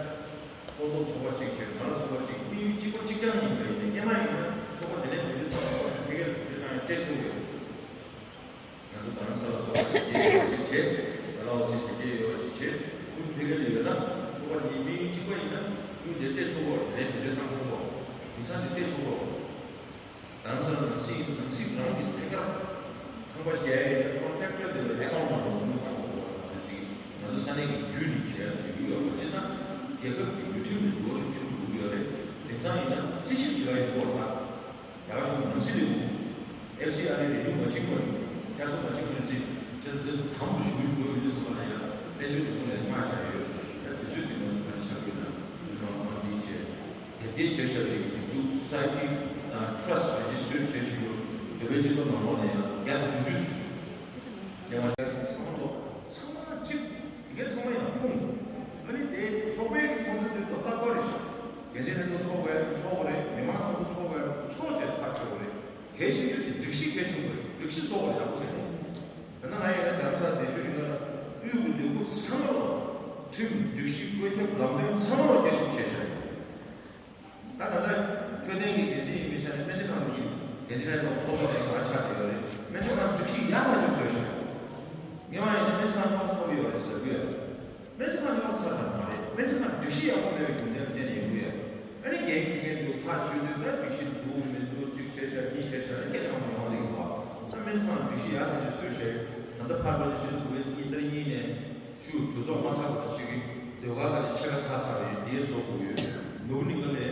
སྤོ་ལོ་ཚོགས་པ་གཅིག་བྱས་མ་ལ་ཚོགས་པ་གཅིག་དམིགས་ཡུལ་གཅིག་པ་གཅིག་རྐྱང་ཡིན་པ་ཡིན་ན་སྔོན་མ་ཡིན་ན་ཚོགས་པ་དེ་ནས་མི་འདུས་ཐོག་ལ་ཕ་གིར་དེ་ན་ཡང་སྤྲད་ཆོག་གི་ཡོད། ང་ཚོ་རྡ་རམ་ས་ལ་ཚོགས་པ་དེ་ཡོད་པ་ཅིག་བྱས། ད་ལ་འོ་སི་དེ་ཡོད་པ་ཅིག་བྱས། ཁུལ་ཕ་གིར་ཡོད་ན་ཚོགས་པ་དེའི་དམིགས་ཡུལ་གཅིག་པ་ཡིན་ན་ཁུལ་དེ་སྤྲད་ཆོག་གི་ཡོད་རེད། དེ་འདྲ་བཏང་ཆོག་གི་ཡོད། མི་ཚང་དེ་སྤྲད་ཆོག་གི་ཡོད། རྡ་རམ་ས་ལ་ནང་སྲིད་ནང་སྲིད་རང་གི་ཐད་ཀར་ཁང་པ་རྒྱག་ཡས་ཡིན་ན་ཀོན་ཊེག་ཊར་དེ་ལ་ཡར་གཏོང་མ་གཏོང་དངུལ་གཏོང་དགོས་པ་དང་ཅིག་ང་ཚོ་ས་གནས་ཀྱི་བརྒྱུད་ནས་བྱས་ཡ་ཡོད་ཡོད་པ། བྱས་ཙང་རྒྱལ་ཁབ་ཀྱི་འགྲོ་ཁྲིམས་ལ་འགྱུར་བ་ཤུགས་ཆེན་པོ་འགྲོ་གི་ཡོད་རེད། དེང་སང་ཡིན་ན་རྩིས་ཞིབ་བྱེད་ཡ་ཡོད་པ་རེད། རྒྱ་གར་གཞུང་ནང་སྲིད་ལས་ཁུངས་ཨེཕ་སི་ཨར་ཨེ་རེ་ནིའུ་མ་བྱེད་སྔོན་ནས་ཁྱེར་སོ་མ་བྱེད་སྔོན་ནས་རྩིས་བྱས་ཏེ་དམ་དུ་ཞུ་ཞུ་བ་མི་འདུག་བསམ་པ་ལ་ཡང་དཔལ་འབྱོར་གྱི་ཐོག་ནས་མངགས་བཞག་ཡོད། ད་དུས་ཚོད་དེ་ང་ཚོ་ག་རེ་ཆགས་ཡོད་ན་མི་མང་མང་འདི་བྱས། དེབ་སྐྱེལ་བྱས་བཞག་པའི་སྒྲིག་འཛུགས་སོ་སའི་ཊི་དང་ཊྲསི་རེ་ཇི་སི་ཊར་བྱས་བཞག་ཡོད། བོད་པའི་སྤྱི་ཚོགས་ནང་ལོགས་ནས་ཡང་བརྒྱ་དང་བདུན་ཅུ་སོང་། རྒྱལ་བ་ཤཱཀྱ་ཚང་མ་ལོག་ཚང་མ་གཅིག་དེ་གའི་ཚང་མ་ཡང་སྤུངས། ཨ་ནི་དེ་ཚོགས་པའི་གི་ཚོགས་འདུ་དེ་ཏོག་ཏག་པ་རེད་ཤག་འགན་འཛིན་ལྷན་ཚོགས་ཚོགས་དགོས་ཚོགས་དགོས་རེད། མི་མང་ཚོགས་འདུ་ཚོགས་དགོས་ཚོགས་བྱས་ཐག་གཅོད་དགོས་རེད། གལ་ཆེ་ཤོས་དེ་སྒྲིག་གཞི་གལ་ཆེན་པོ་རེད། སྒྲིག་གཞི་བཟོ་དགོས་རེད། ཡག་པོ་བྱས་ནས། ད་ནང་ང་ཡོད་ན་རྡ་རམ་ས་ལ་བསྡད་ཤོས་རིང་ལ་དབུས་ཀྱི་ལས་ཁུངས་ཚང་མ་ལོག་ཁྲིམས་སྒྲིག་གཞི་བཀོད་ཁྱབ་ལམ་སྟོན་ཚང་མ་ལོག་བསྐྱར་ཞིབ་བྱས་ཤག་ད་ད་ལྟ་འཕྲོད་བསྟེན་གྱི་འགན་འཛིན་ཡིན་པའི་ཆ་ནས་སྨན་རྩིས་ཁང་གི་འགན་འཛིན་ལྷན་ཚོགས་ཚོགས་འདུ་དེ་ག་ཆགས་བསྡད་ཡོད་རེད། སྨན་རྩིས་ཁང་སྒྲིག་གཞི་ཡག་ཐག་ཆོད་བཟོས་ཤག་སྔོན་མ་ཡིན་ན་སྨན་རྩིས་ཁང་ཁོངས་ཚ་པོ་ཡོད་རེད་ཟེར་གི་ཡོད། སྨན་རྩིས་ཁང་ཡོད་ཚར་ཡང་མ་རེད། སྨན་རྩིས་ཁང་སྒྲིག་གཞི་ཡག་པོ་མེད་པའི་རྒྱུ་མཚན་ལ་བརྟེན་ནས་ཡོང་གི་ཡོད། ཨ་ནི་འགན་འཁྱེར་མཁན་ཚོ་ཐག་གཅོད་དུས་ད་སྒྲིག་གཞི་འདུག་མི་འདུག་གཅིག་བྱས་ཤག་གཉིས་བྱས་ཤག་ཨ་ནི་སྐད་ཆ་མང་པོ་ཡོང་བསྡད་ཡོད་པ། ད་སྨན་རྩིས་ཁང་སྒྲིག་གཞི་ཡག་ཐག་ཆོད་བཟོས་ཤག་ད་ལྟ་ཕར་ལོ་ཆེན་ཆེན་དགུ་པའི་གཉིས་ཟླ་གཉིས་ནས། ཤུགས་གྲོས་ཚོགས་མ་ཚར་བར་ཞིག་གི་ཟློས་གར་ག་ཚོད་ཕྱེད་ཀ་ཚར་ཚར་བ་ཡོད། དེའི་བཟོ་དགོས་ཡོད། ནུབ་ནི་ང་ལས་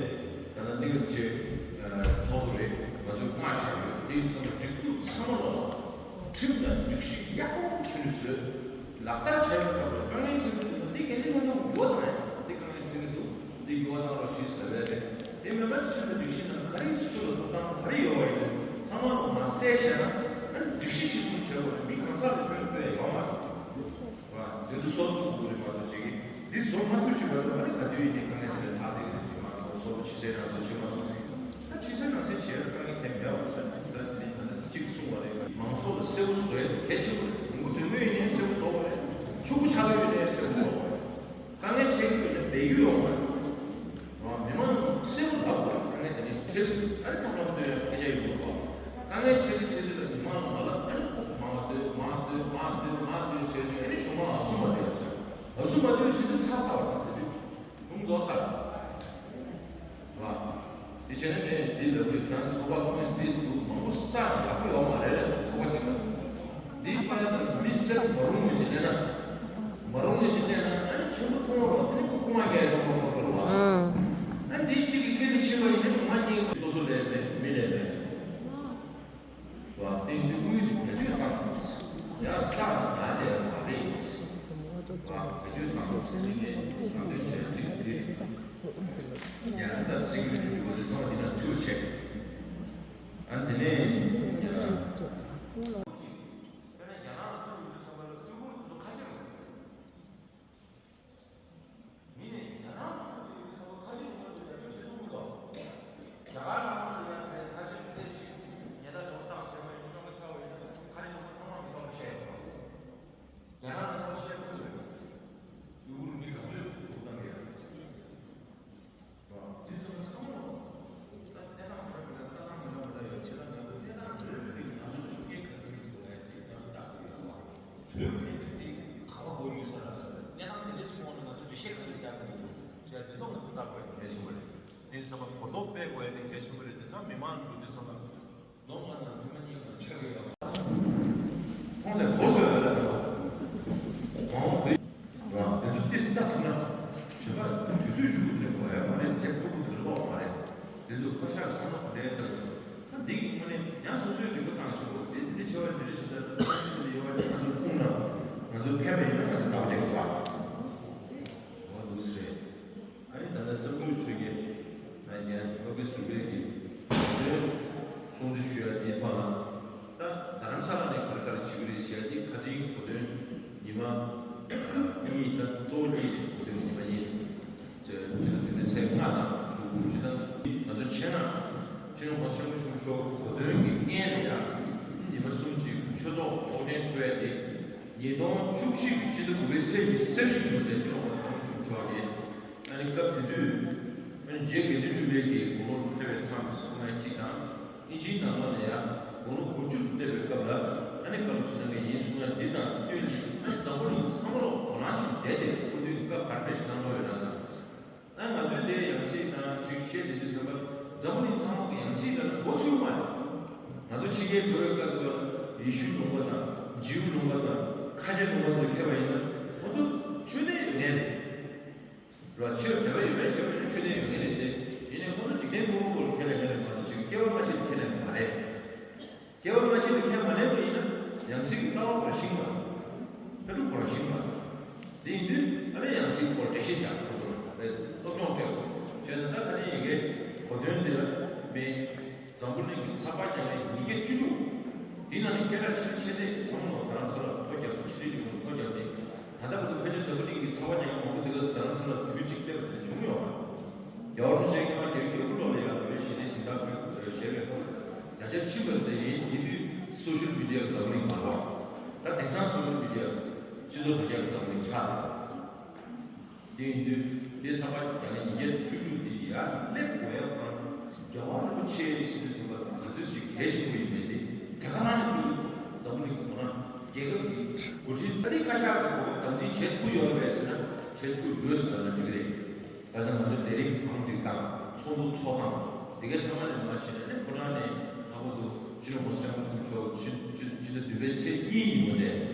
ད་ལྟ་གླིང་ཆེ་ཚོགས་གཙོ་རེད། ང་ཚོས་མངགས་བཞག་ཡོད། དེ་ཡིན་ཙང་སྒྲིག་འཛུགས་ཚང་མ་ལོག་ཁྲིམས་དང་སྒྲིག་གཞི་ཡག་པོ་ཁྱོན་ནས་བཟོས། ལག་བསྟར་བྱས་པའི་སྐབས་ལ་དཀའ་ངལ་འཕྲད་ཀྱི་འདུག་འདི་འགན་འཛིན་ལྷན་ཚོགས་ཡོད་དང་མེད། འདི་དཀའ་ངལ་འཕྲད་ཀྱི་འདུག་འདི་འགྱུར་བ་གཏང་རོགས་ཞེས་ཟེར་བས་རེད། དེ་མིན་པར་ཁྲིམས་དང་སྒྲིག་གཞི་ནང་ག་རེ་སུ་ལ་ཐོབ་ཐང་ག་རེ་ཡོད་པ་ཡིན་ན་ཚང་མ་ལོག་མ་གསལ་བཤད་ན། སྒྲིག་གཞི་གཞིར་བཟུང་བྱས་པ་རེད། མི་གང་ཟག་ལ་ཁྱོན་ནས་ཡོད་མ་རེད། དེ་ཚོ་བཟོ་ཐུབ་དགོས་རེད་མ་གཏོགས་བྱེད་ཀྱི་འདི་བཟོ་མ་ཐུབ་ཞིག་མ་གཏོགས། ཨ་ནི་ག་དུས་ཡིན་ནའི་དཀའ་ངལ་དེ་འདྲ་ལྷག་བསྡད་ཀྱི་རེད། མ་གཏོགས་བཟོ་བ་ཕྱི་གསལ་ནང་གསལ་བྱས་མ་སོང་། ད་ཕྱི་གསལ་ནང་གསལ་བྱས་ལ་དཀའ་ངལ་གང་ཡང་མེད་པ་བཟོ་ས་ནི། ད་ནི་ད་ལྟ་གཅིག་གསུངས་པ་རེད། མང་ཚོགས་ལ་གསལ་པོ་བཟོ་ཡ་དེ་གལ་ཆེན་པོ་རེད། ལུང་པ་དོན་དངོས་ཡིན་ནའི་གསལ་པོ་བཟོ་དགོས་རེད། ཕྱུག་པོ་ཆགས་ཀྱི་ཡོད་ནའི་གསལ་པོ་བཟོ་དགོས་རེད། དཀའ་ངལ་འཕྲད་ཀྱི་ཡོད་ན་སྦས་རྒྱུ་ཡོད་མ་རེད། མི་མང་གསལ་པོ་ལབ་དགོས་རེད། དཀའ་ངལ་དེ་འདྲ་ཞིག་འཕྲད་ཀྱི་འདུག་ཨ་ནི་ཐབས་ལམ་སྟོན་ཡ་སྐད་ཆ་ཡོང་གི་འདུག་དཀའ་ངལ་འཕྲད་དུས་འཕྲད་དུས་ལ་མི་མང་ལ་མ་ལབ། ཨ་ནི་ཁོ་མང་བ་སྟོན། མང་བ་སྟོན། མང་བ་སྟོན། མང་བ་སྟོན་བྱས་བྱས། ཨ་ནི་གཞུག་མ་ཨབ་སུ་མ་སྟོན་ཡ་བྱས། ཨབ་སུ་མ་སྟོན་བྱེད་དུས་ཚར་ཚར་བ་དང་། དེ་དུས་ཁུངས་རྫོགས་ཚར། རེད་བ། དེ་བྱས་ན་ངས་འདི་ལབ་དགོས། ཁྱེད་རང་ཚོ་ཚོགས་པ་ལྷུང་ངེས་འདི་འདུག་མང་པོ་བསགས་ན་ཡག་པོ་ཡོད་མ་རེད། ཚོགས་པ་གཅིག་ལ་འདི་ཕར་ལ་མི་སེར་མ་རུང་ངེས་ཅིག་གནས་ན། མ་རུང་ངེས་ཅིག་གནས་ན། ཨ་ནི་ཆེན་པོ་མཐོང་རོགས། དེ་ནི་ཁོ་རྐུ་མ་རྒྱག་ཡ་བསམ་བློ་གཏོང་དགོས་རེད་བ། ཨ་ནི་འདི་གཅིག་གིས་ཁྱེད་ནི་ཕྱིན་པ་ཡིན་ན་གཞུག་མ་གཉིས་ཀྱིས་སོ་སོ་ལས་མེད། མི་ལས་མེད། བ། དེ་འདི་དངུལ་གྱི་བེད་སྤྱོད་བཏང་། ཡང་ས་ན་ཡ་དེ་མ་རེད། བ། བེད་སྤྱོད་བཏང་། དེ་ནས་ནང་དོན་བྱས་ཚིག་དེ་ཡང་ད་ཚིག་གི་འགྲོ་དེ་ཚང་མ་འདི་ན་ཚུར་བྱས། ཨ། དེ་ནས་ཡང་དཔེར་ན་རྒྱ་ནག་ལ་ཐུག་ཡོང་དུས་ཙམ་པ་ལ་ཨུ་གུར་དེ་ཚོ་ཁ་ཆེ་རུ། ཡིན་ནའི་རྒྱ་ནག་ལ་ཡོད་པའི་ཚོགས་པ་ཁ་ཤས་ཉུང་དུ་ཡར་རྒྱས་བྱེད་ཐུབ་ཀྱི་འདུག་རྒྱ་གར་ནང་ལ་ཡང་དེ་ཁ་ཤས་ཏོག་ཙམ་ཉེས་རྡུང་ཆེ་བོ་བཏང་བྱས་པ་ཡིན་ན། གནོད་པ་ཆེ་བ་ཡིན་ན་ཁ་ཤས་ཉུང་མ་ཚང་མ་མི་ཚང་བཤད་ཡོད། རྒྱ་ནག་ནང་ལ་བཤད་ཐུབ་ཡོད། ཡུ་གུར་མི་ག་ཚོད་ཐུག་བཏང་གི་ཡོད། དེ་ཚོ་ཚང་མ་ད་གནས་སྟངས་མི་འདྲ་མི་འདྲ། ལྟ་སྟངས་མི་འདྲ་མི་འདྲ་ཡོད། བྱེད་སྟངས་མི་འདྲ་མི་འདྲ་ཡོད། བྱས་ཙང་ང་ཚོ་ཤུགས་རྐྱེན་ག་རེ་ཐེབས་ཀྱི་འདུག་ལབ་ཡ་དེ་ང་ཚོ་བལྟ་དགོས་ཡོད་པ། བོད་ཀྱི་གནས་ཚུལ་དེ་ག་པར་འགྲོ་ཡོད་ས་རེད་ཟེར་ན། གནས་སྟངས་དེ་འདྲ་ཅིག་འོང་ན་ང་ཚོ་འགྲེལ་བཤད་ག་རེ་རྒྱག་དགོས་ཡོད་ཟེར་ཡ་དེ་ཚོ་ང་ཚོ་བལྟ་དགོས་ཡ་གལ་ཆེན་པོ་རེད། དེ་ནི་ཚང་མ་གོ་རྟོགས་སྤེལ་དགོས་ཡ་དེ་གལ་ཆེན་པོ་རེད། དེ་ཚང་མི་མང་འགྲོ་དུས་ཙམ་པ། ལོ་ལྔ་དང་ཐེངས་མ་གཉིས་ལ་ཆགས་ཀྱི་ཡོད་པ། ཁོང་ཚོས་གོ་སོང་ཡོད་ལ། མ་འོངས་བོད་རང་དེ་ཚོ་ཏོག་ཙམ་ལྟ་ཐུབ་ན། གཞན་པ་དུས་ཚོད་ཞུ་དགོས་དེ་འདྲ་དགོས་ཡ་མ་རེད། ཐེབས་ཐུབ་ཀྱི་འདུག་ལོག་མ་རེད། དེ་ཚོ་བཀའ་ཤག་གི་བསམ་བློ་ག་འདྲ་ལྟར། ད་འདི་གི་དངོས་གནས་ཡང་སོ་སོའི་རིག་པ་བཏང་ཆོག་གོ། དེ་འདི་བྱ་བ་འདི་འདྲ་བྱེད་ས་ཡོད་པ་ཡིན་ན། ང་ཚོ་ཁུངས་ན་ང་ཚོ་ཕན་པ་ཡིན་ན་ང་ཚོ་བདག་པོ་བྱེད་དགོས་པ། འོ་འདུག་སེ་རེད། ཨ་ནི་ད་ལྟ་གསར་འགོད་ཆོས་རྒྱལ་ཨ་ནི་སློབ་དགེ་ཟུར་པའི་གི་དོན་སྲུང་བརྩི་ཞུ་ཡ་དེའི་ཐོག་ལ། ད་རྡ་རམ་ས་ལ་ནས་ག་རེ་ག་རེ་བྱེད་ཀྱི་རེད་ཟེར་ཡ་དེ་ཁ་སང་གོ་སྟོན་ཉི་མ་གཉིས། ད་གཙོ་བོ་གཉིས་དེ་གོ་སྟོན་ཉི་མ་གཉིས། སྤྱི་ཟླ་བདུན་པའི་ཚེས་ལྔ་དང་དྲུག། སྤྱི་ཟླ་ང་ཚོ་ཆེད་མངགས་སྤྱི་ནོར་༸གོང་ས་༸སྐྱབས་མགོན་ཆེན་པོ་མཆོག་གོ་སྟོན་གྱི་བརྙན་དེ་ཡང་ཉི་མ་གསུམ་ཅིག་ཆོས་ཚོགས་ཚོགས་ཆེན་ཚོགས་ཡ་དེ། ཉིས་སྟོང་བཅུ་གཅིག་གི་སྤྱི་ཟླ་དགུ་པའི་ཚེས་ཉི་ཤུ་རྩ་བཞི་ཉིན་མོ་དེ་སྤྱི་ནོར་༸གོང་ས་༸སྐྱབས་མགོན་ཆེན་པོ་མཆོག་གིས། ཨ་ནི་སྐབས་དེ་དུས་ཨ་ནི་རྗེ་དགེ་འདུན་གྲུབ་པའི་གི་དགུང་ལོ་ཕེབས་པའི་མཚམས་སུ་ལྔ་གཅིག་དང་། ཨིན་ཇིའི་ནང་ལོགས་ལ་ཡང་དགུང་ལོ་དགུ་བཅུ་ཕེབས་པའི་སྐབས་ལ། ཨ་ནི་བཀའ་སློབ་ཅིག་གནང་མཁན་ཡིན་གསུང་ཡ་འདི་དང་བསྟུན་ནས། ཨ་ནི་འཛམ་བུ་གླིང་ཚང་མ་ལོག་དོ་སྣང་ཅིག་བསྡད་དེ། སྐུ་མདུན་གྱིས་བཀའ་ག་རེ་ཞིག་གནང་གནང་ཡོད་ན་ཟེར། ཨ། ང་ཚོའི་འདིའི་ཡང་སྲིད་དང་ཅིག་བཤད་བསྡད་དུས་ཙམ་པ། འཛམ་བུ་གླིང་ཚང་མ་གི་ཡང་སྲིད་ལབ་ན་མགོ་ཚོས་མ་རེད། ང་ཚོ་ཕྱི་རྒྱལ་བོད་པའི་བཀའ་བརྒྱུད་པ་ལ་ཡེ་ཤུ་ལུང་པ་དང་ཇིའུ་ལུང་པ་དང་ཁ་ཆེ་ལུང་པ་ཚོ་ཁྱེར་བ་ཡིན་ན། ཁོ་ཚོ་ཆོས་ལྡན་ཡོད་མཁན་རེད། ར། ཆོས་དད་པ་ཡོད་མེད་བྱས་པ་ཡིན་ན་ཆོས་ལྡན་ཡོད་མཁན་རེད་དེ། ཡིན་ནའི་ཁོ་ཚོ་འཇིག་རྟེན་ཕུང་པོ་སྐོར་ལ་ཁས་ལེན་མཁན་རེད་མ་གཏོགས། ཅིག་སྐྱེ་བ་སྔ་ཕྱི་ལ་ཁས་ལེན་མཁན་མ་རེད། སྐྱེ་བ་སྔ་ཕྱི་ལ་ཁས་མ་ལེན་པ་ཡིན་ན། ཡང་སྲིད་ཀྱི་ལྟ་བ་ཁོ་རང་ཤེས་ཀྱི་མ་རེད། ལྟ་གྲུབ་ཁོ་རང་ཤེས་ཀྱི་མ་རེད། དེ་ཡིན་དུས་ཨ་ནི་ཡང་སྲིད་སྐོར་འགྲེལ་བཤད་རྒྱག་ཁོ་ཚོ་ལ་སློབ་སྦྱོང་སྤྲད་དགོས། བྱས་ཙང་ད་ཁ་ཅིག་ཡི་གེ་གོ་དོན་འདི་ལ་མེད། འཛམ་བུ་གླིང་གི་ཚགས་པར་རྒྱག་མཁན་ཉིས་བརྒྱ་བཅུ་དྲུག་འདི་ནང་ནས་སྐད་གྲགས་ཆེ་ཆེ་ཚད་ཚང་མ་ལོག་རྡ་རམ་ས་ལ་ཐོ་བརྒྱབ། ཕྱི་དྲིལ་ཉི་མ་ཐོ་བརྒྱབ་ནས། ད་ལྟ་བར་དུ་ཕལ་ཆེར་འཛམ་བུ་གླིང་གི་ཚགས་པར་རྒྱག་མཁན་མང་པོ་འདི་ག་རྡ་རམ་ས་ལར་དུས་གཅིག་སླེབས་པ་དེ་བྱུང་ཡོད་རེད། རྒྱལ་བ་རིན་པོ་ཆེ་མཁས་དབང་རྒྱལ་བའི་སྐྱབས་མགོན་ལོ་ལ་ཡང་བོད་པའི་གཞས་གཏེར་གཟེངས་རྟགས་ཕུལ་དགོས་རེད་ཞེས་པའི་སྐོར་རྒྱ་ཁྱབ་ཕྱིན་པ་ཟེར་ཡིན། དེ་དུས་སོ་ཤལ་མི་ཌི་ཡ་གི་འཛམ་བུ་གླིང་མ་རེད་པ། ད་དེང་སང་སོ་ཤལ་མི་ཌི་ཡ་སྤྱི་ཚོགས་དྲ་རྒྱ་གི་འཛམ་བུ་གླིང་ཆགས་འདུག་དེ་ཡིན་དུས་དེ་ཚགས་པར་རྒྱག་མཁན་ཉིས་བརྒྱ་བཅུ་དྲུག་དེ་ཡར་སླེབས་དགོས་ཡ་ཁོ་རང་རྒྱལ་བ་རིན་པོ་ཆེ་ཟེར་དུས་ཙམ་པ་ག་ཚོད་ཞིག་གལ་ཆེན་པོ་ཡིན་མིན་དེ་དེ་ག་རང་ནས་བསྟན་འདུག་འཛམ་བུ་གླིང་གི་དོ་སྣང་། རྒྱལ་ཁབ་ཀྱི་འགོ་ཁྲིད་ཨ་ནི་བཀའ་ཤག་གི་གོ་སྐབས་དམ་འཛིན་བྱེད་ཐུབ་ཡོད་རེད་ཟེར་ན་བྱེད་ཐུབ་ཡོད་ཟེར་ལབ་ན་འགྲིག་གི་རེད། བྱས་ཙང་ང་ཚོ་ལས་རིམ་གང་སྒྲིག་སྟངས། ཚོགས་འདུ་ཚོགས་སྟངས་དེ་གའི་ཚང་མ་ནས་མར་བྱས་ནས་ནི་ཁོ་རང་ནས་ལྷག་པར་དུ་སྤྱི་ནོར་༸གོང་ས་༸སྐྱབས་མགོན་ཆེན་པོ་མཆོག་ཕྱི་ཕྱི་ཕྱི་ཟླ་བདུན་པའི་ཚེས་གཉིས་ཉིན་མོ་ནས་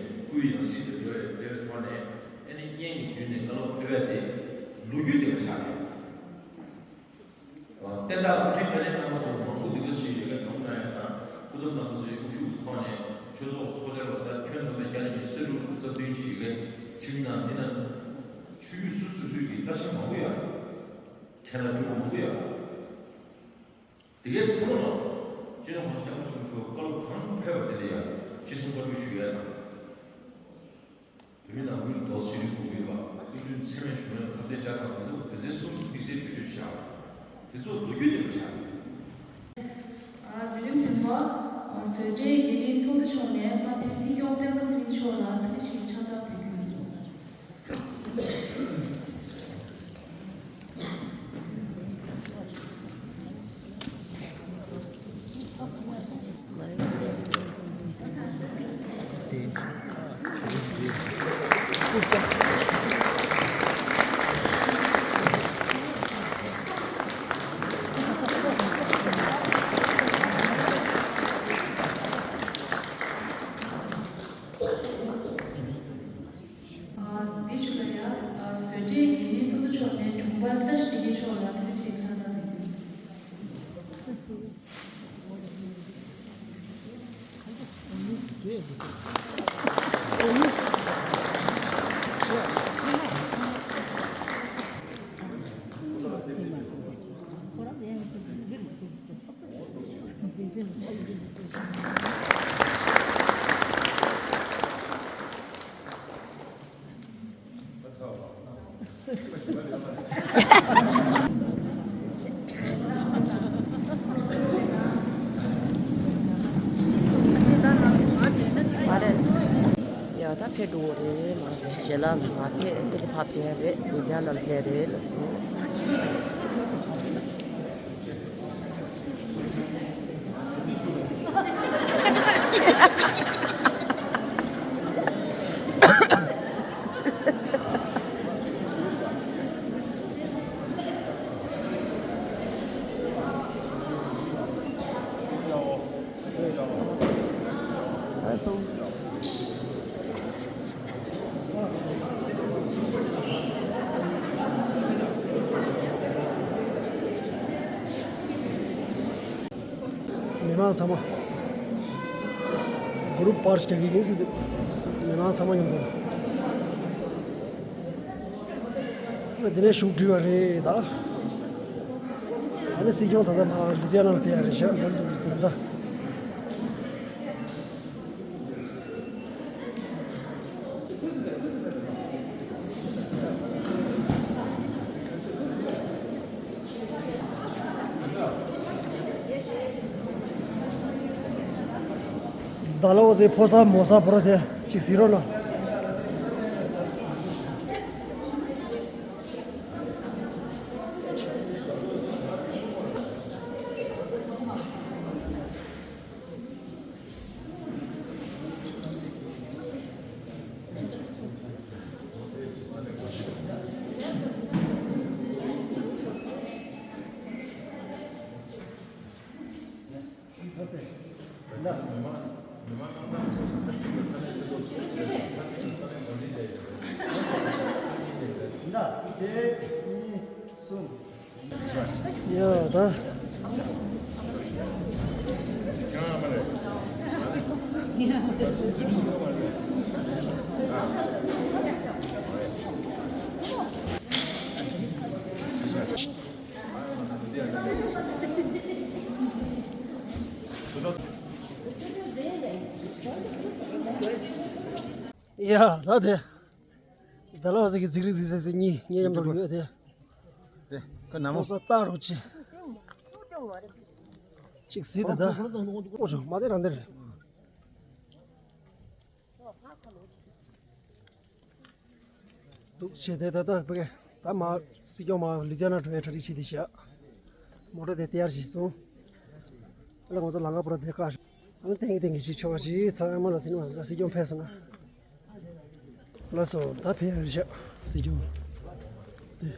སྐུའི་ཡང་སྲིད་དུ་འགྲོ་བའི་འབྲེལ་བའི་ཐོག་ནས། ཨ་ནི་བརྙན་གྱི་བརྒྱུད་ནས་བཀའ་སློབ་ཕེབས་ཡ་དེ་ལོ་རྒྱུས་ལྡན་པ་ཆགས་ཡོད། བསྟན་བདག་དབུ་ཁྲིད་དཀའ་ལས་གནང་བ་སོགས་མང་པོ་འདུག་ག་ཞེས་ལས་ཀ་གང་གནང་ཡ་དང་། སྐུ་ཚབ་རྣམ་པ་ཚོའི་དབུ་བཞུགས་ཀྱི་ཐོག་ནས་ཆོས་ཚོགས་ཚོགས་བཅར་བ་ད་ཁྱོན་བསྡོམས་ན་བརྒྱ་ནས་ཉི་ཤུ་རྩ་དྲུག་རྩ་བདུན་ཞིག་ཡོད་མཁན་བྱུང་ན། འདི་ན་ཆོས་བརྒྱུད་སོ་སོ་སོའི་གི་བླ་ཆེན་མང་པོ་ཡོད། མཁན་བླ་སྤྲུལ་སྐུ་མང་པོ་ཡོད། དེ་གའི་ཚང་མ་ལ་སྤྱི་ནོར་༸གོང་ས་༸སྐྱབས་མགོན་ཆེན་པོ་མཆོག་བཀའ་སློབ་གང་ཕེབས་པ་དེ་ལ་ཡང་ ཤེས་རིག་དགོས་མཁོ་ཡོད་པ། སྐུ་མདུན་ཚད་མེད་བཞུགས་གནས་ཁ་གཏད་བཅའ་ཁྲིམས་དེ་ཚོ་དོན་ཚན་གསུམ་དམིགས་བསལ་གྱོད་ཆོད་བཞག་དེ་ཚོ་ལོ་རྒྱུས་ལྡན་པ་ཆགས་ཡོད། ཨ། འཛིན་རིམ་བདུན་པ། ཨ། བཟོ་གྲྭའི་འགན་འཛིན་ཚོགས་གཙོ་མཆོག་ནས་དཔལ་ལྡན་སྲིད་སྐྱོང་སྤེན་པ་ཚེ་རིང་མཆོག་ལ་ཐུགས་རྗེ་ཆེའི་ཕྱག་རྟགས་ཕུལ་རྒྱུ་ཡིན། འཛིན་ཞུ་ལ་ཡ། བཟོ་གྲྭའི་འགན་འཛིན་ཚོགས་གཙོ་མཆོག་ནས་དྲུང་འཕར་བཀྲ་ཤིས་བདེ་སྐྱིད་མཆོག་ལ་ཐུགས་རྗེ་ཆེའི་ཕྱག་རྟགས་ཕུལ་རྒྱུ། ཡ། ད་ཕེབས་འགྲོ་གི་རེད། མ་རེད། ཞལ་ལག་མ་ཕེབས། ཏི་ཏི་ཕ་ཕེབས་རེད། དུ་རྒྱ་ནང་ཕེབས་རེད་ལ་སོང་། མི་མང་ཚང་མ། གུ་རུབ་པར་རྒྱག་གི་ཡིན་ཟེར་འདུག་མི་མང་ཚང་མ་མཉམ་དུ། འདི་ནས་བཞུགས་བསྡད་པ་རེད་ད། ཨ་ནི་སྲིད་སྐྱོང་ད་ལྟ་ལུ་དྷི་ཡ་ན་ལ་ཕེབས་ཡ་རེད་ཤག་ལམ་དུ་ད་ལྟ། ད་ལོ་ཟེ་ཕོ་ས་མོ་ས་པོ་ར་དེ་ཅིག་ཟེར་རོགས་གནང་། ཡ་ད། ཡ་ད་དེ། ད་ལོ་ཟིག་གི་རྫིག་རིག་རྫིག་རྫིག་དེ་གཉིས་ངའི་མཉམ་དུ་ཡོད་དེ། དེ་ཁ་ན་མོ། ཁོང་ཚོ་བཏང་རོགས་གྱིས། གཅིག་གཟིགས་དེ་ད། ཨོ་ཅོ་མ་དེ་རང་དེ་རེད། འདུག་བྱས་ཏེ་ད་ལྟ་བུ་གེ་ད་མ་སྲིད་སྐྱོང་མ་ལུ་དྷི་ཡ་ན་འགྲོ་བའི་གྲ་སྒྲིག་བྱས་ཏེ་བཞག་མོ་ཊ་དེ་ཏི་ཡར་བྱས་སོང་། ཨ་ལ་ང་ཚོ་ལམ་ཁ་པུ་ར་དེ་བཀག་ཤོག་ཨ་ནི་ཐེངས་ཀྱི་ཐེངས་ཀྱི་ཞིག་ཆོག་པ་ཞིག་ཚང་མ་ལ་དེ་ནི་མ་ད་སྲིད་སྐྱོང་ཕེབས་སོང་ན། ལགས་སོ། ད་ཕེབས་ཡ་རེད་ཤག་སྲིད་སྐྱོང་དེ།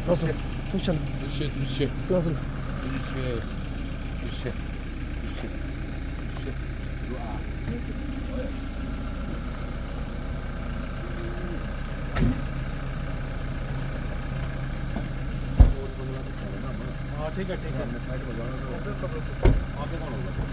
ལགས་སོ། ཐུགས་རྗེ་ཆེ། ཐུགས་རྗེ་ཆེ། ལགས་སོ། ཐུགས་རྗེ་ཆེ། ཐུགས་རྗེ་ཆེ། ཐུགས་རྗེ་ཆེ། ཐུགས་རྗེ་ཆེ། हाँ, ठीक है, ठीक है। आपके कौन होगा?